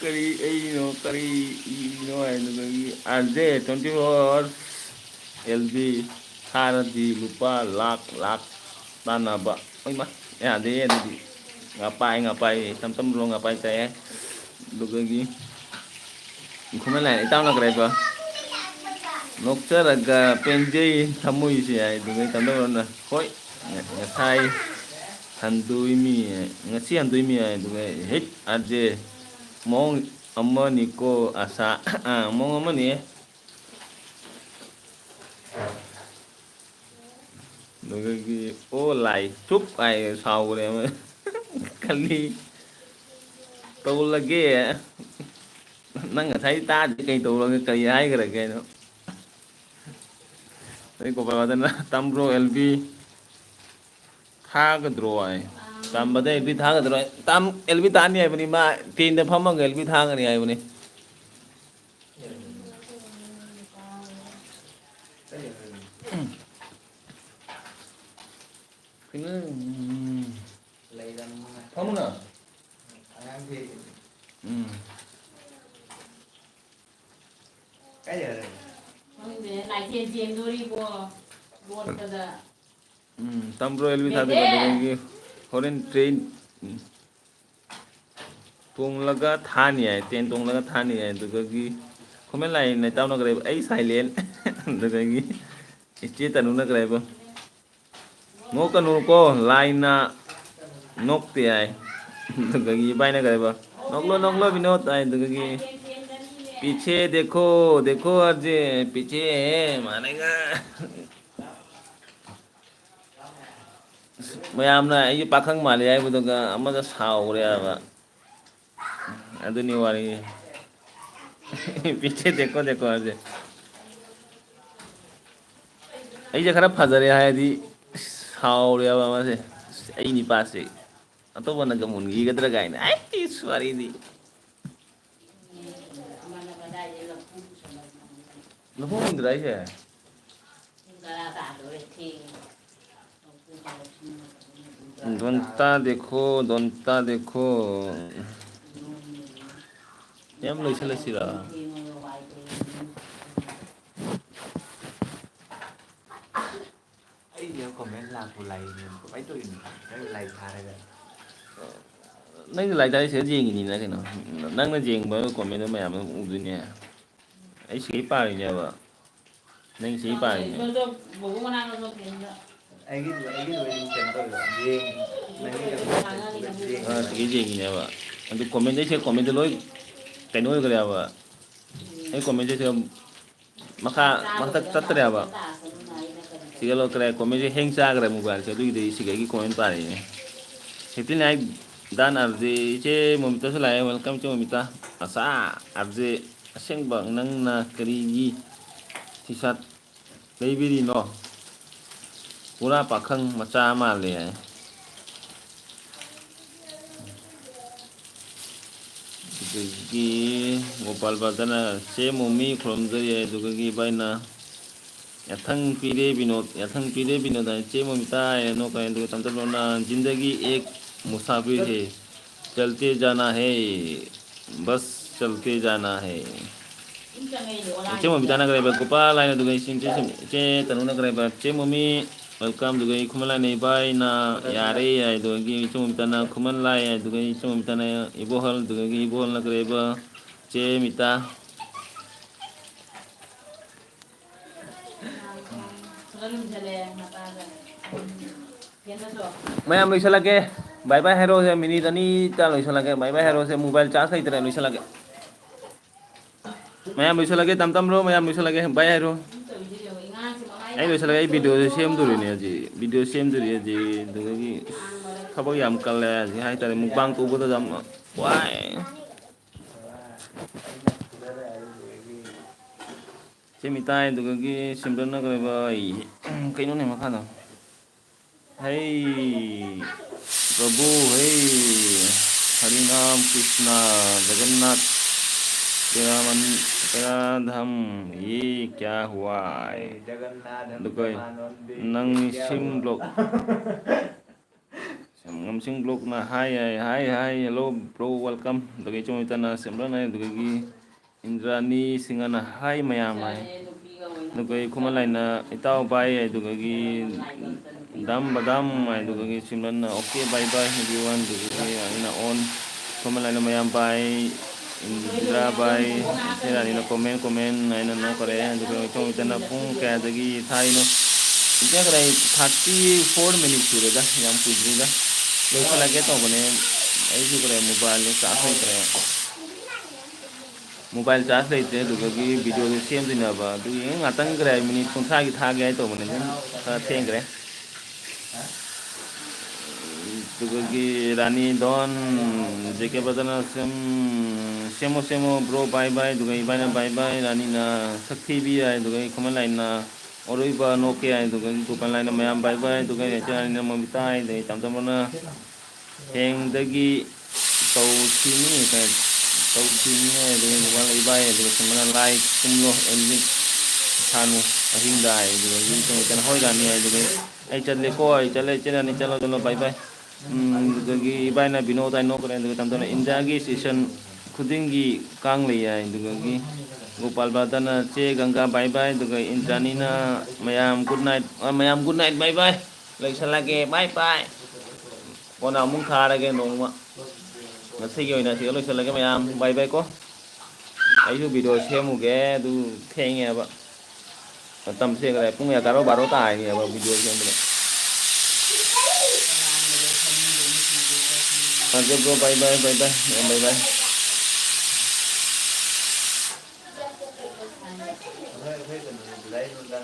ꯀꯔꯤ ꯑꯩꯅꯣ, ꯀꯔꯤ ꯏꯅꯣ ꯍꯥꯏꯗꯨꯗꯒꯤ R J twenty four L B ꯊꯥꯔꯗꯤ ꯂꯨꯄꯥ ꯂꯥꯛ ꯂꯥꯛ ꯇꯥꯟꯅꯕ꯫ ꯏꯃꯥ, ꯌꯥꯗꯦ ꯑꯗꯨꯗꯤ꯫ ꯉꯥꯄꯥꯏ, ꯉꯥꯄꯥꯏ, ꯇꯝ ꯇꯝ ꯔꯣ ꯉꯥꯄꯥꯏ ꯆꯥꯏ ꯍꯥꯏ꯫ ꯑꯗꯨꯗꯒꯤ ꯈꯨꯃꯟ ꯂꯥꯏ ꯏꯇꯥꯎꯅ ꯀꯔꯤ ꯍꯥꯏꯕ? ꯅꯣꯛꯆꯔꯒ ꯄꯦꯟꯖꯩ ꯊꯃꯣꯏꯁꯦ ꯍꯥꯏ꯫ ꯑꯗꯨꯗꯒꯤ ꯇꯝ ꯇꯝ ꯔꯣꯅ, ꯍꯣꯏ, ꯉ-, ꯉꯁꯥꯏ ꯍꯟꯗꯣꯏꯃꯤ, ꯉꯁꯤ ꯍꯟꯗꯣꯏꯃꯤ ꯍꯥꯏ꯫ ꯑꯗꯨꯒ ꯍꯤꯠ ꯑꯥꯔ ꯖꯦ ꯃꯑꯣꯡ ꯑꯃꯅꯤꯀꯣ ꯑꯁꯥ꯫ ꯑꯥ, ꯃꯑꯣꯡ ꯑꯃꯅꯤ꯫ ꯑꯗꯨꯗꯒꯤ ꯑꯣ ꯂꯥꯏ ꯆꯨꯞ ꯍꯥꯏ ꯁꯥꯎꯈ꯭ꯔꯦ ꯑꯃ꯫ ꯈꯜꯂꯤ ꯇꯧꯂꯒꯦ꯫ ꯅꯪ ꯉꯁꯥꯏ ꯇꯥꯗꯦ ꯀꯩ ꯇꯧꯔꯒꯦ, ꯀꯔꯤ ꯍꯥꯏꯈ꯭ꯔꯒꯦ ꯍꯥꯏꯅꯣ? ꯑꯩ ꯒꯣꯄꯥꯜ ꯋꯥꯗꯅ ꯇꯝꯕ꯭ꯔꯣ ꯑꯦꯜ ꯕꯤ ꯊꯥꯒꯗ꯭ꯔꯣ ꯍꯥꯏ꯫ ꯇꯝꯕꯗ ꯑꯦꯜ ꯕꯤ ꯊꯥꯒꯗ꯭ꯔꯣ ꯍꯥꯏ꯫ ꯇꯝ-, ꯑꯦꯜ ꯕꯤ ꯊꯥꯅꯤ ꯍꯥꯏꯕꯅꯤ, ꯃꯥ ꯇꯦꯟꯗ ꯐꯝꯃꯒ ꯑꯦꯜ ꯕꯤ ꯊꯥꯒꯅꯤ ꯍꯥꯏꯕꯅꯤ꯫ ꯀꯩꯅꯣ, ꯎꯝ꯫ ꯐꯝꯃꯨꯅ꯫ ꯎꯝ꯫ ꯈꯪꯗꯦ, ꯂꯥꯏꯊꯦꯟ ꯆꯦꯟꯗꯣꯔꯤꯕꯣ, ꯂꯣꯠꯄꯗ꯫ ꯎꯝ, ꯇꯝꯕ꯭ꯔꯣ ꯑꯦꯜ ꯕꯤ ꯊꯥꯕꯤꯔꯣ, ꯕꯦꯕꯦ! ꯑꯗꯨꯗꯒꯤ ꯍꯣꯔꯦꯟ ꯇ꯭ꯔꯦꯟ ꯇꯣꯡꯂꯒ ꯊꯥꯅꯤ ꯍꯥꯏ, ꯇ꯭ꯔꯦꯟ ꯇꯣꯡꯂꯒ ꯊꯥꯅꯤ ꯍꯥꯏ꯫ ꯑꯗꯨꯗꯒꯤ ꯈꯨꯃꯟ ꯂꯥꯏ ꯅꯇꯥꯎꯅ ꯀꯔꯤ ꯍꯥꯏꯕ? ꯑꯩ ꯁꯥꯏꯂꯦꯟ꯫ ꯑꯗꯨꯗꯒꯤ ꯏꯆꯦ ꯇꯅꯨꯅ ꯀꯔꯤ ꯍꯥꯏꯕ? ꯅꯣꯛꯀꯅꯨꯀꯣ, ꯂꯥꯏꯅ ꯅꯣꯛꯇꯦ ꯍꯥꯏ꯫ ꯑꯗꯨꯗꯒꯤ ꯏꯕꯥꯏꯅ ꯀꯔꯤ ꯍꯥꯏꯕ? "ꯅꯣꯛꯂꯣ, ꯅꯣꯛꯂꯣ, ꯕꯤꯅꯣꯗ" ꯍꯥꯏ꯫ ꯑꯗꯨꯗꯒꯤ "पीछे देखो, देखो अर्जे, पीछे है, मारेगा"꯫ ꯃꯌꯥꯝꯅ ꯑꯩꯁꯦ ꯄꯥꯈꯪ ꯃꯥꯜꯂꯤ ꯍꯥꯏꯕꯗꯨꯒ ꯑꯃꯗ ꯁꯥꯎꯔꯦ ꯍꯥꯏꯕ꯫ ꯑꯗꯨꯅꯤ ꯋꯥꯔꯤ꯫ ꯄꯤꯆꯦ ꯗꯦꯀꯣ ꯗꯦꯀꯣ ꯍꯥꯏꯁꯦ꯫ ꯑꯩꯁꯦ ꯈꯔ ꯐꯖꯔꯦ ꯍꯥꯏꯔꯗꯤ ꯁꯥꯎꯔꯦꯕ ꯃꯥꯁꯦ꯫ "ꯑꯩ ꯅꯤꯄꯥꯁꯦ ꯑꯇꯣꯞꯄꯅꯒ ꯃꯨꯟꯈꯤꯒꯗ꯭ꯔꯥ" ꯀꯥꯏꯅ꯫ ꯑꯩ ꯋꯥꯔꯤꯗꯤ꯫ ꯂꯨꯍꯣꯡꯗ꯭ꯔꯥ ꯑꯩꯁꯦ? ꯗꯣꯟꯇꯥ ꯗꯦꯈꯣ, ꯗꯣꯟꯇꯥ ꯗꯦꯈꯣ꯫ ꯌꯥꯝ ꯂꯣꯏꯁꯤꯜꯂꯁꯤꯔ? ꯑꯩꯅ ꯀꯣꯃꯦꯟ ꯂꯥꯛꯄꯨ ꯂꯥꯛꯏꯅꯦ꯫ ꯀꯃꯥꯏꯅ ꯇꯧꯔꯤꯅꯣ? ꯅꯪ ꯂꯥꯏꯛ ꯊꯥꯔꯒ꯫ ꯅꯪꯁꯨ ꯂꯥꯏꯛ ꯊꯥꯔꯒ ꯁꯤꯗ ꯌꯦꯡꯉꯤꯅꯤꯅ ꯀꯩꯅꯣ? ꯅꯪꯅ ꯌꯦꯡꯕ ꯀꯣꯃꯦꯟꯗꯣ ꯃꯌꯥꯝ ꯑꯗꯨꯝ ꯎꯗꯣꯏꯅꯦ꯫ ꯑꯩ ꯁꯤꯒꯩ ꯄꯥꯔꯤꯅꯦꯕ꯫ ꯅꯪ ꯁꯤꯒꯩ ꯄꯥꯔꯤꯅꯦ꯫ ꯑꯩꯒꯤ, ꯑꯩꯒꯤ ꯂꯣꯏ ꯀꯩꯅꯣ ꯇꯧꯋꯦꯕ꯫ ꯌꯦꯡ-, ꯅꯪꯒꯤ ꯀꯩꯅꯣ ꯇꯧꯕꯗ ꯌꯦꯡ-, ꯑꯥ, ꯁꯤꯒꯩ ꯌꯦꯡꯉꯤꯅꯦꯕ꯫ ꯑꯗꯨ ꯀꯣꯃꯦꯟꯗꯩ ꯁꯤ ꯀꯣꯃꯦꯟꯗꯣ ꯂꯣꯏ ꯀꯩꯅꯣ ꯑꯣꯏꯈ꯭ꯔꯦꯕ꯫ ꯑꯩ ꯀꯣꯃꯦꯟꯁꯦ ꯁꯤꯗ ꯃꯈꯥ ꯃꯊꯛ ꯆꯠꯇ꯭ꯔꯦꯕ꯫ ꯁꯤꯒ ꯂꯣꯏꯈ꯭ꯔꯦ, ꯀꯣꯃꯦꯟꯁꯦ ꯍꯦꯡ ꯆꯥꯈ꯭ꯔꯦ ꯃꯣꯕꯥꯏꯜꯁꯦ, ꯑꯗꯨꯒꯤꯗꯤ ꯁꯤꯒ ꯑꯩꯒꯤ ꯀꯣꯃꯦꯟ ꯄꯥꯔꯛꯏꯅꯦ꯫ ꯐꯤꯐꯇꯤ ꯅꯥꯏꯟ ꯗꯥꯟ ꯑꯥꯔ ꯖꯦ, ꯏꯆꯦ ꯃꯣꯃꯤꯇꯥꯁꯨ ꯂꯥꯛꯑꯦ, welcome ꯏꯆꯦ ꯃꯣꯃꯤꯇꯥ꯫ ꯑꯁꯥ, ꯑꯥꯔ ꯖꯦ ꯑꯁꯦꯡꯕ ꯅꯪꯅ ꯀꯔꯤꯒꯤ ꯇꯤ ꯁꯥꯔꯠ ꯂꯩꯕꯤꯔꯤꯅꯣ? ꯄꯨꯔꯥ ꯄꯥꯈꯪ ꯃꯆꯥ ꯃꯥꯜꯂꯦ ꯍꯥꯏ꯫ ꯑꯗꯒꯤ ꯒꯣꯄꯥꯜ ꯕꯥꯗꯅ ꯆꯦ ꯃꯣꯃꯤ ꯈꯨꯔꯨꯝꯖꯔꯤ, ꯑꯗꯨꯗꯒꯤ ꯚꯥꯏꯅ ꯌꯥꯊꯪ ꯄꯤꯔꯦ ꯕꯤꯅꯣꯗ, ꯌꯥꯊꯪ ꯄꯤꯔꯦ ꯕꯤꯅꯣꯗ, ꯆꯦ ꯃꯣꯃꯤꯇꯥ ꯍꯥꯏꯅ ꯅꯣꯛꯀꯅꯤ, ꯑꯗꯨꯒ ꯇꯞ ꯇꯞ ꯂꯣꯟꯅ ꯖꯤꯟꯗꯒꯤ ꯑꯦꯛ ꯃꯨꯁꯥꯐꯤꯔ ꯍꯦ, ꯆꯜꯇꯦ ꯖꯥꯅꯥ ꯍꯦ, ꯕꯁ ꯆꯜꯇꯦ ꯖꯥꯅꯥ ꯍꯦ꯫ ꯏꯆꯦ ꯃꯣꯃꯤꯇꯥꯅ ꯀꯔꯦꯕ ꯒꯣꯄꯥꯜ ꯍꯥꯏꯅ, ꯑꯗꯨꯒ ꯏꯆꯦ, ꯏꯆꯦ, ꯏꯆꯦ ꯇꯅꯨꯅ ꯀꯔꯦꯕ ꯆꯦ ꯃꯣꯃꯤ welcome, ꯑꯗꯨꯒ ꯈꯨꯃꯟ ꯂꯥꯏꯅ ꯏꯕꯥꯏ ꯅꯥ ꯌꯥꯔꯦ ꯍꯥꯏ, ꯑꯗꯨꯒ ꯏꯆꯦ ꯃꯣꯃꯤꯇꯥꯅ ꯈꯨꯃꯟ ꯂꯥꯏ ꯍꯥꯏ, ꯑꯗꯨꯒ ꯏꯆꯦ ꯃꯣꯃꯤꯇꯥꯅ ꯏꯕꯣꯍꯜ, ꯑꯗꯨꯒ ꯏꯕꯣꯍꯜꯅ ꯀꯔꯦꯕ ꯆꯦ ꯃꯤꯇꯥ꯫ ꯃꯌꯥꯝ ꯂꯣꯏꯁꯤꯜꯂꯒꯦ꯫ Bye bye ꯍꯥꯏꯔꯣꯁꯦ꯫ ꯃꯤꯅꯤꯠ ꯑꯅꯤꯇ ꯂꯣꯏꯁꯤꯜꯂꯒꯦ꯫ Bye bye ꯍꯥꯏꯔꯣꯁꯦ꯫ ꯃꯣꯕꯥꯏꯜ ꯆꯥꯔꯖ ꯂꯩꯇ꯭ꯔꯦ꯫ ꯂꯣꯏꯁꯤꯜꯂꯒꯦ꯫ ꯃꯌꯥꯝ ꯂꯣꯏꯁꯤꯜꯂꯒꯦ꯫ ꯇꯝ ꯇꯝꯔꯣ꯫ ꯃꯌꯥꯝ ꯂꯣꯏꯁꯤꯜꯂꯒꯦ꯫ Bye ꯍꯥꯏꯔꯣ꯫ ꯑꯩ ꯂꯣꯏꯁꯤꯜꯂꯒ ꯑꯩ ꯚꯤꯗꯤꯑꯣꯁꯦ ꯁꯦꯝꯗꯣꯔꯤꯅꯦ ꯍꯧꯖꯤꯛ꯫ ꯚꯤꯗꯤꯑꯣ ꯁꯦꯝꯗꯣꯔꯤ ꯍꯧꯖꯤꯛ꯫ ꯑꯗꯨꯗꯒꯤ ꯊꯕꯛ ꯌꯥꯝ ꯀꯜꯂꯦ ꯍꯧꯖꯤꯛ ꯍꯥꯏꯇꯥꯔꯦ꯫ ꯃꯨꯛꯕꯥꯡ ꯇꯧꯕꯗ ꯌꯥꯝ ꯋꯥꯏ꯫ ꯁꯦꯝꯃꯤ ꯇꯥꯏ꯫ ꯑꯗꯨꯗꯒꯤ ꯁꯤꯝꯔꯟꯅ ꯀꯩꯕ, ꯑꯩ, ꯀꯩꯅꯣꯅꯦ ꯃꯈꯥꯗꯣ? ꯍꯩ ꯄ꯭ꯔꯚꯨ, ꯍꯩ ꯍꯔꯤꯅꯥꯝ ꯀ꯭ꯔꯤꯁꯅ ꯖꯒꯟꯅꯥꯊ ꯇꯦꯔꯥ ꯃꯟ-, ꯇꯦꯔꯥ ꯙꯥꯝ, ꯌꯦ ꯀ꯭ꯌꯥ ꯍꯨꯋꯥ? ꯖꯒꯟꯅꯥꯊ ꯑꯗꯨꯒ ꯄ꯭ꯔꯃꯥꯅꯟꯗꯤ ꯅꯪ ꯀ꯭ꯌꯥ ꯁꯤꯝ ꯍꯨꯋꯥ? ꯕ꯭ꯂꯣꯛ ꯉꯝꯁꯤꯡ ꯕ꯭ꯂꯣꯛꯅ ꯍꯥꯏ, ꯍꯥꯏ, ꯍꯥꯏ, ꯍꯥꯏ, ꯍꯦꯜꯂꯣ ꯕ꯭ꯔꯣ, ꯋꯦꯜꯀꯝ꯫ ꯑꯗꯨꯒ ꯏꯆꯧ ꯏꯆꯟꯅ ꯁꯦꯝꯕ꯭ꯔꯅ, ꯑꯗꯨꯗꯒꯤ ꯏꯟꯗ꯭ꯔꯥꯅꯤ ꯁꯤꯡꯍꯅ ꯍꯥꯏ ꯃꯌꯥꯝ ꯍꯥꯏ꯫ ꯑꯗꯨꯒ ꯈꯨꯃꯟ ꯂꯥꯏꯅ ꯏꯇꯥꯎ ꯚꯥꯏ, ꯑꯗꯨꯗꯒꯤ ꯗꯥꯝ ꯕꯗꯥꯝ ꯍꯥꯏ, ꯑꯗꯨꯗꯒꯤ ꯁꯤꯝꯔꯟꯅ ꯑꯣꯀꯦ ꯕꯥꯏ ꯕꯥꯏ ꯑꯦꯚ꯭ꯔꯤꯋꯥꯟ, ꯑꯗꯨꯗꯒꯤ ꯑꯩꯅ ꯑꯣꯟ ꯈꯨꯃꯟ ꯂꯥꯏꯅ ꯃꯌꯥꯝ ꯚꯥꯏ꯫ ꯏꯟꯗꯤꯔꯥ ꯕꯥꯏ, ꯏꯆꯦ ꯔꯥꯅꯤꯅ comment, comment ꯍꯥꯏꯅ ꯅꯣꯛꯈꯔꯦ꯫ ꯑꯗꯨꯒ ꯏꯆꯧ ꯏꯆꯟꯅ ꯄꯨꯡ ꯀꯌꯥꯗꯒꯤ ꯊꯥꯔꯤꯅꯣ? ꯏꯆꯦ ꯀꯗꯥꯏ thirty four minute ꯁꯨꯔꯦꯗ, ꯌꯥꯝ ꯀꯨꯏꯗ꯭ꯔꯤꯗ꯫ ꯂꯣꯏꯁꯤꯜꯂꯒꯦ ꯇꯧꯕꯅꯦ꯫ ꯑꯩꯁꯨ ꯀꯗꯥꯏ mobile ꯗꯣ charge ꯂꯩꯇ꯭ꯔꯦ꯫ Mobile charge ꯂꯩꯇ꯭ꯔꯦ, ꯑꯗꯨꯗꯒꯤ video ꯗꯨ ꯁꯦꯝꯗꯣꯏꯅꯦꯕ꯫ ꯑꯗꯨꯒꯤ ꯉꯥꯛꯇꯪ ꯀꯗꯥꯏ minute ꯀꯨꯟꯊ꯭ꯔꯥꯒꯤ ꯊꯥꯒꯦ ꯍꯥꯏ ꯇꯧꯕꯅꯦ, ꯑꯗꯨꯝ ꯈꯔ ꯊꯦꯡꯈ꯭ꯔꯦ꯫ ꯑꯗꯨꯗꯒꯤ ꯔꯥꯅꯤ ꯗꯣꯟ, ꯖꯦ ꯀꯦ ꯕ꯭ꯔꯗꯔꯅ ꯁꯦꯝ-, ꯁꯦꯝꯃꯣ, ꯁꯦꯝꯃꯣ, bro, bye bye꯫ ꯑꯗꯨꯒ ꯏꯕꯥꯏꯅ bye bye, ꯔꯥꯅꯤꯅ ꯁꯛꯊꯤꯕꯤ ꯍꯥꯏ, ꯑꯗꯨꯒ ꯈꯨꯃꯟ ꯂꯥꯏꯅ ꯑꯔꯣꯏꯕ ꯅꯣꯛꯀꯦ ꯍꯥꯏ, ꯑꯗꯨꯒ ꯒꯣꯄꯥꯜ ꯂꯥꯏꯅ ꯃꯌꯥꯝ bye bye, ꯑꯗꯨꯒ ꯏꯆꯦ ꯔꯥꯅꯤꯅ ꯃꯣꯃꯤꯇꯥ ꯍꯥꯏ, ꯑꯗꯩ ꯇꯥꯝ ꯇꯥꯝꯕꯅ ꯍꯌꯦꯡꯗꯒꯤ ꯇꯧꯁꯤꯅꯤ ꯀꯥꯏ, ꯇꯧꯁꯤꯅꯤ ꯍꯥꯏ, ꯑꯗꯨꯒ ꯒꯣꯄꯥꯜ ꯏꯕꯥꯏ, ꯑꯗꯨꯒ ꯁꯣꯝꯗꯅ ꯂꯥꯏ ꯀꯨꯝꯂꯣ, ꯑꯦꯗꯃꯤꯠ ꯁꯥꯅꯨ ꯑꯍꯤꯡꯗ ꯍꯥꯏ, ꯑꯗꯨꯒ ꯌꯨꯝ ꯆꯪꯉꯛꯇꯅ ꯍꯣꯏ ꯔꯥꯅꯤ ꯍꯥꯏ, ꯑꯗꯨꯒ ꯑꯩ ꯆꯠꯂꯦꯀꯣ, ꯑꯩ ꯆꯠꯂꯦ, ꯏꯆꯦ ꯔꯥꯅꯤ ꯆꯠꯂꯣ, ꯆꯠꯂꯣ, bye bye꯫ ꯎꯝ, ꯑꯗꯨꯗꯒꯤ ꯏꯕꯥꯏꯅ ꯕꯤꯅꯣꯗ ꯍꯥꯏ ꯅꯣꯛꯈ꯭ꯔꯦ, ꯑꯗꯨꯒ ꯇꯝꯇꯝꯅ ꯏꯟꯗꯤꯌꯥꯒꯤ season ꯈꯨꯗꯤꯡꯒꯤ ꯀꯥꯡ ꯂꯩ ꯍꯥꯏ, ꯑꯗꯨꯗꯒꯤ ꯒꯣꯄꯥꯜ ꯕ꯭ꯔꯗꯔꯅ ꯆꯦ ꯒꯪꯒꯥ bye bye, ꯑꯗꯨꯒ ꯏꯟꯗ꯭ꯔꯥꯅꯤꯅ ꯃꯌꯥꯝ good night, ꯑ, ꯃꯌꯥꯝ good night, bye bye꯫ ꯂꯣꯏꯁꯜꯂꯒꯦ, bye bye꯫ ꯀꯣꯟꯅ ꯑꯃꯨꯛ ꯊꯥꯔꯒꯦ ꯅꯣꯡꯃ꯫ ꯉꯁꯤꯒꯤ ꯑꯣꯏꯅ ꯁꯤꯗ ꯂꯣꯏꯁꯜꯂꯒꯦ ꯃꯌꯥꯝ, bye bye ꯀꯣ꯫ ꯑꯩꯁꯨ video ꯁꯦꯝꯃꯨꯒꯦ, ꯑꯗꯨ ꯊꯦꯡꯉꯦꯕ꯫ ꯃꯇꯝꯁꯦ ꯀꯗꯥꯏ ꯄꯨꯡ ꯀꯌꯥ ꯇꯥꯔꯣ? ꯕꯥꯔꯣ ꯇꯥꯔꯅꯦꯕ video ꯁꯦꯝꯕꯗ꯫ ꯑꯗꯨ bro, bye bye, bye bye, bye bye꯫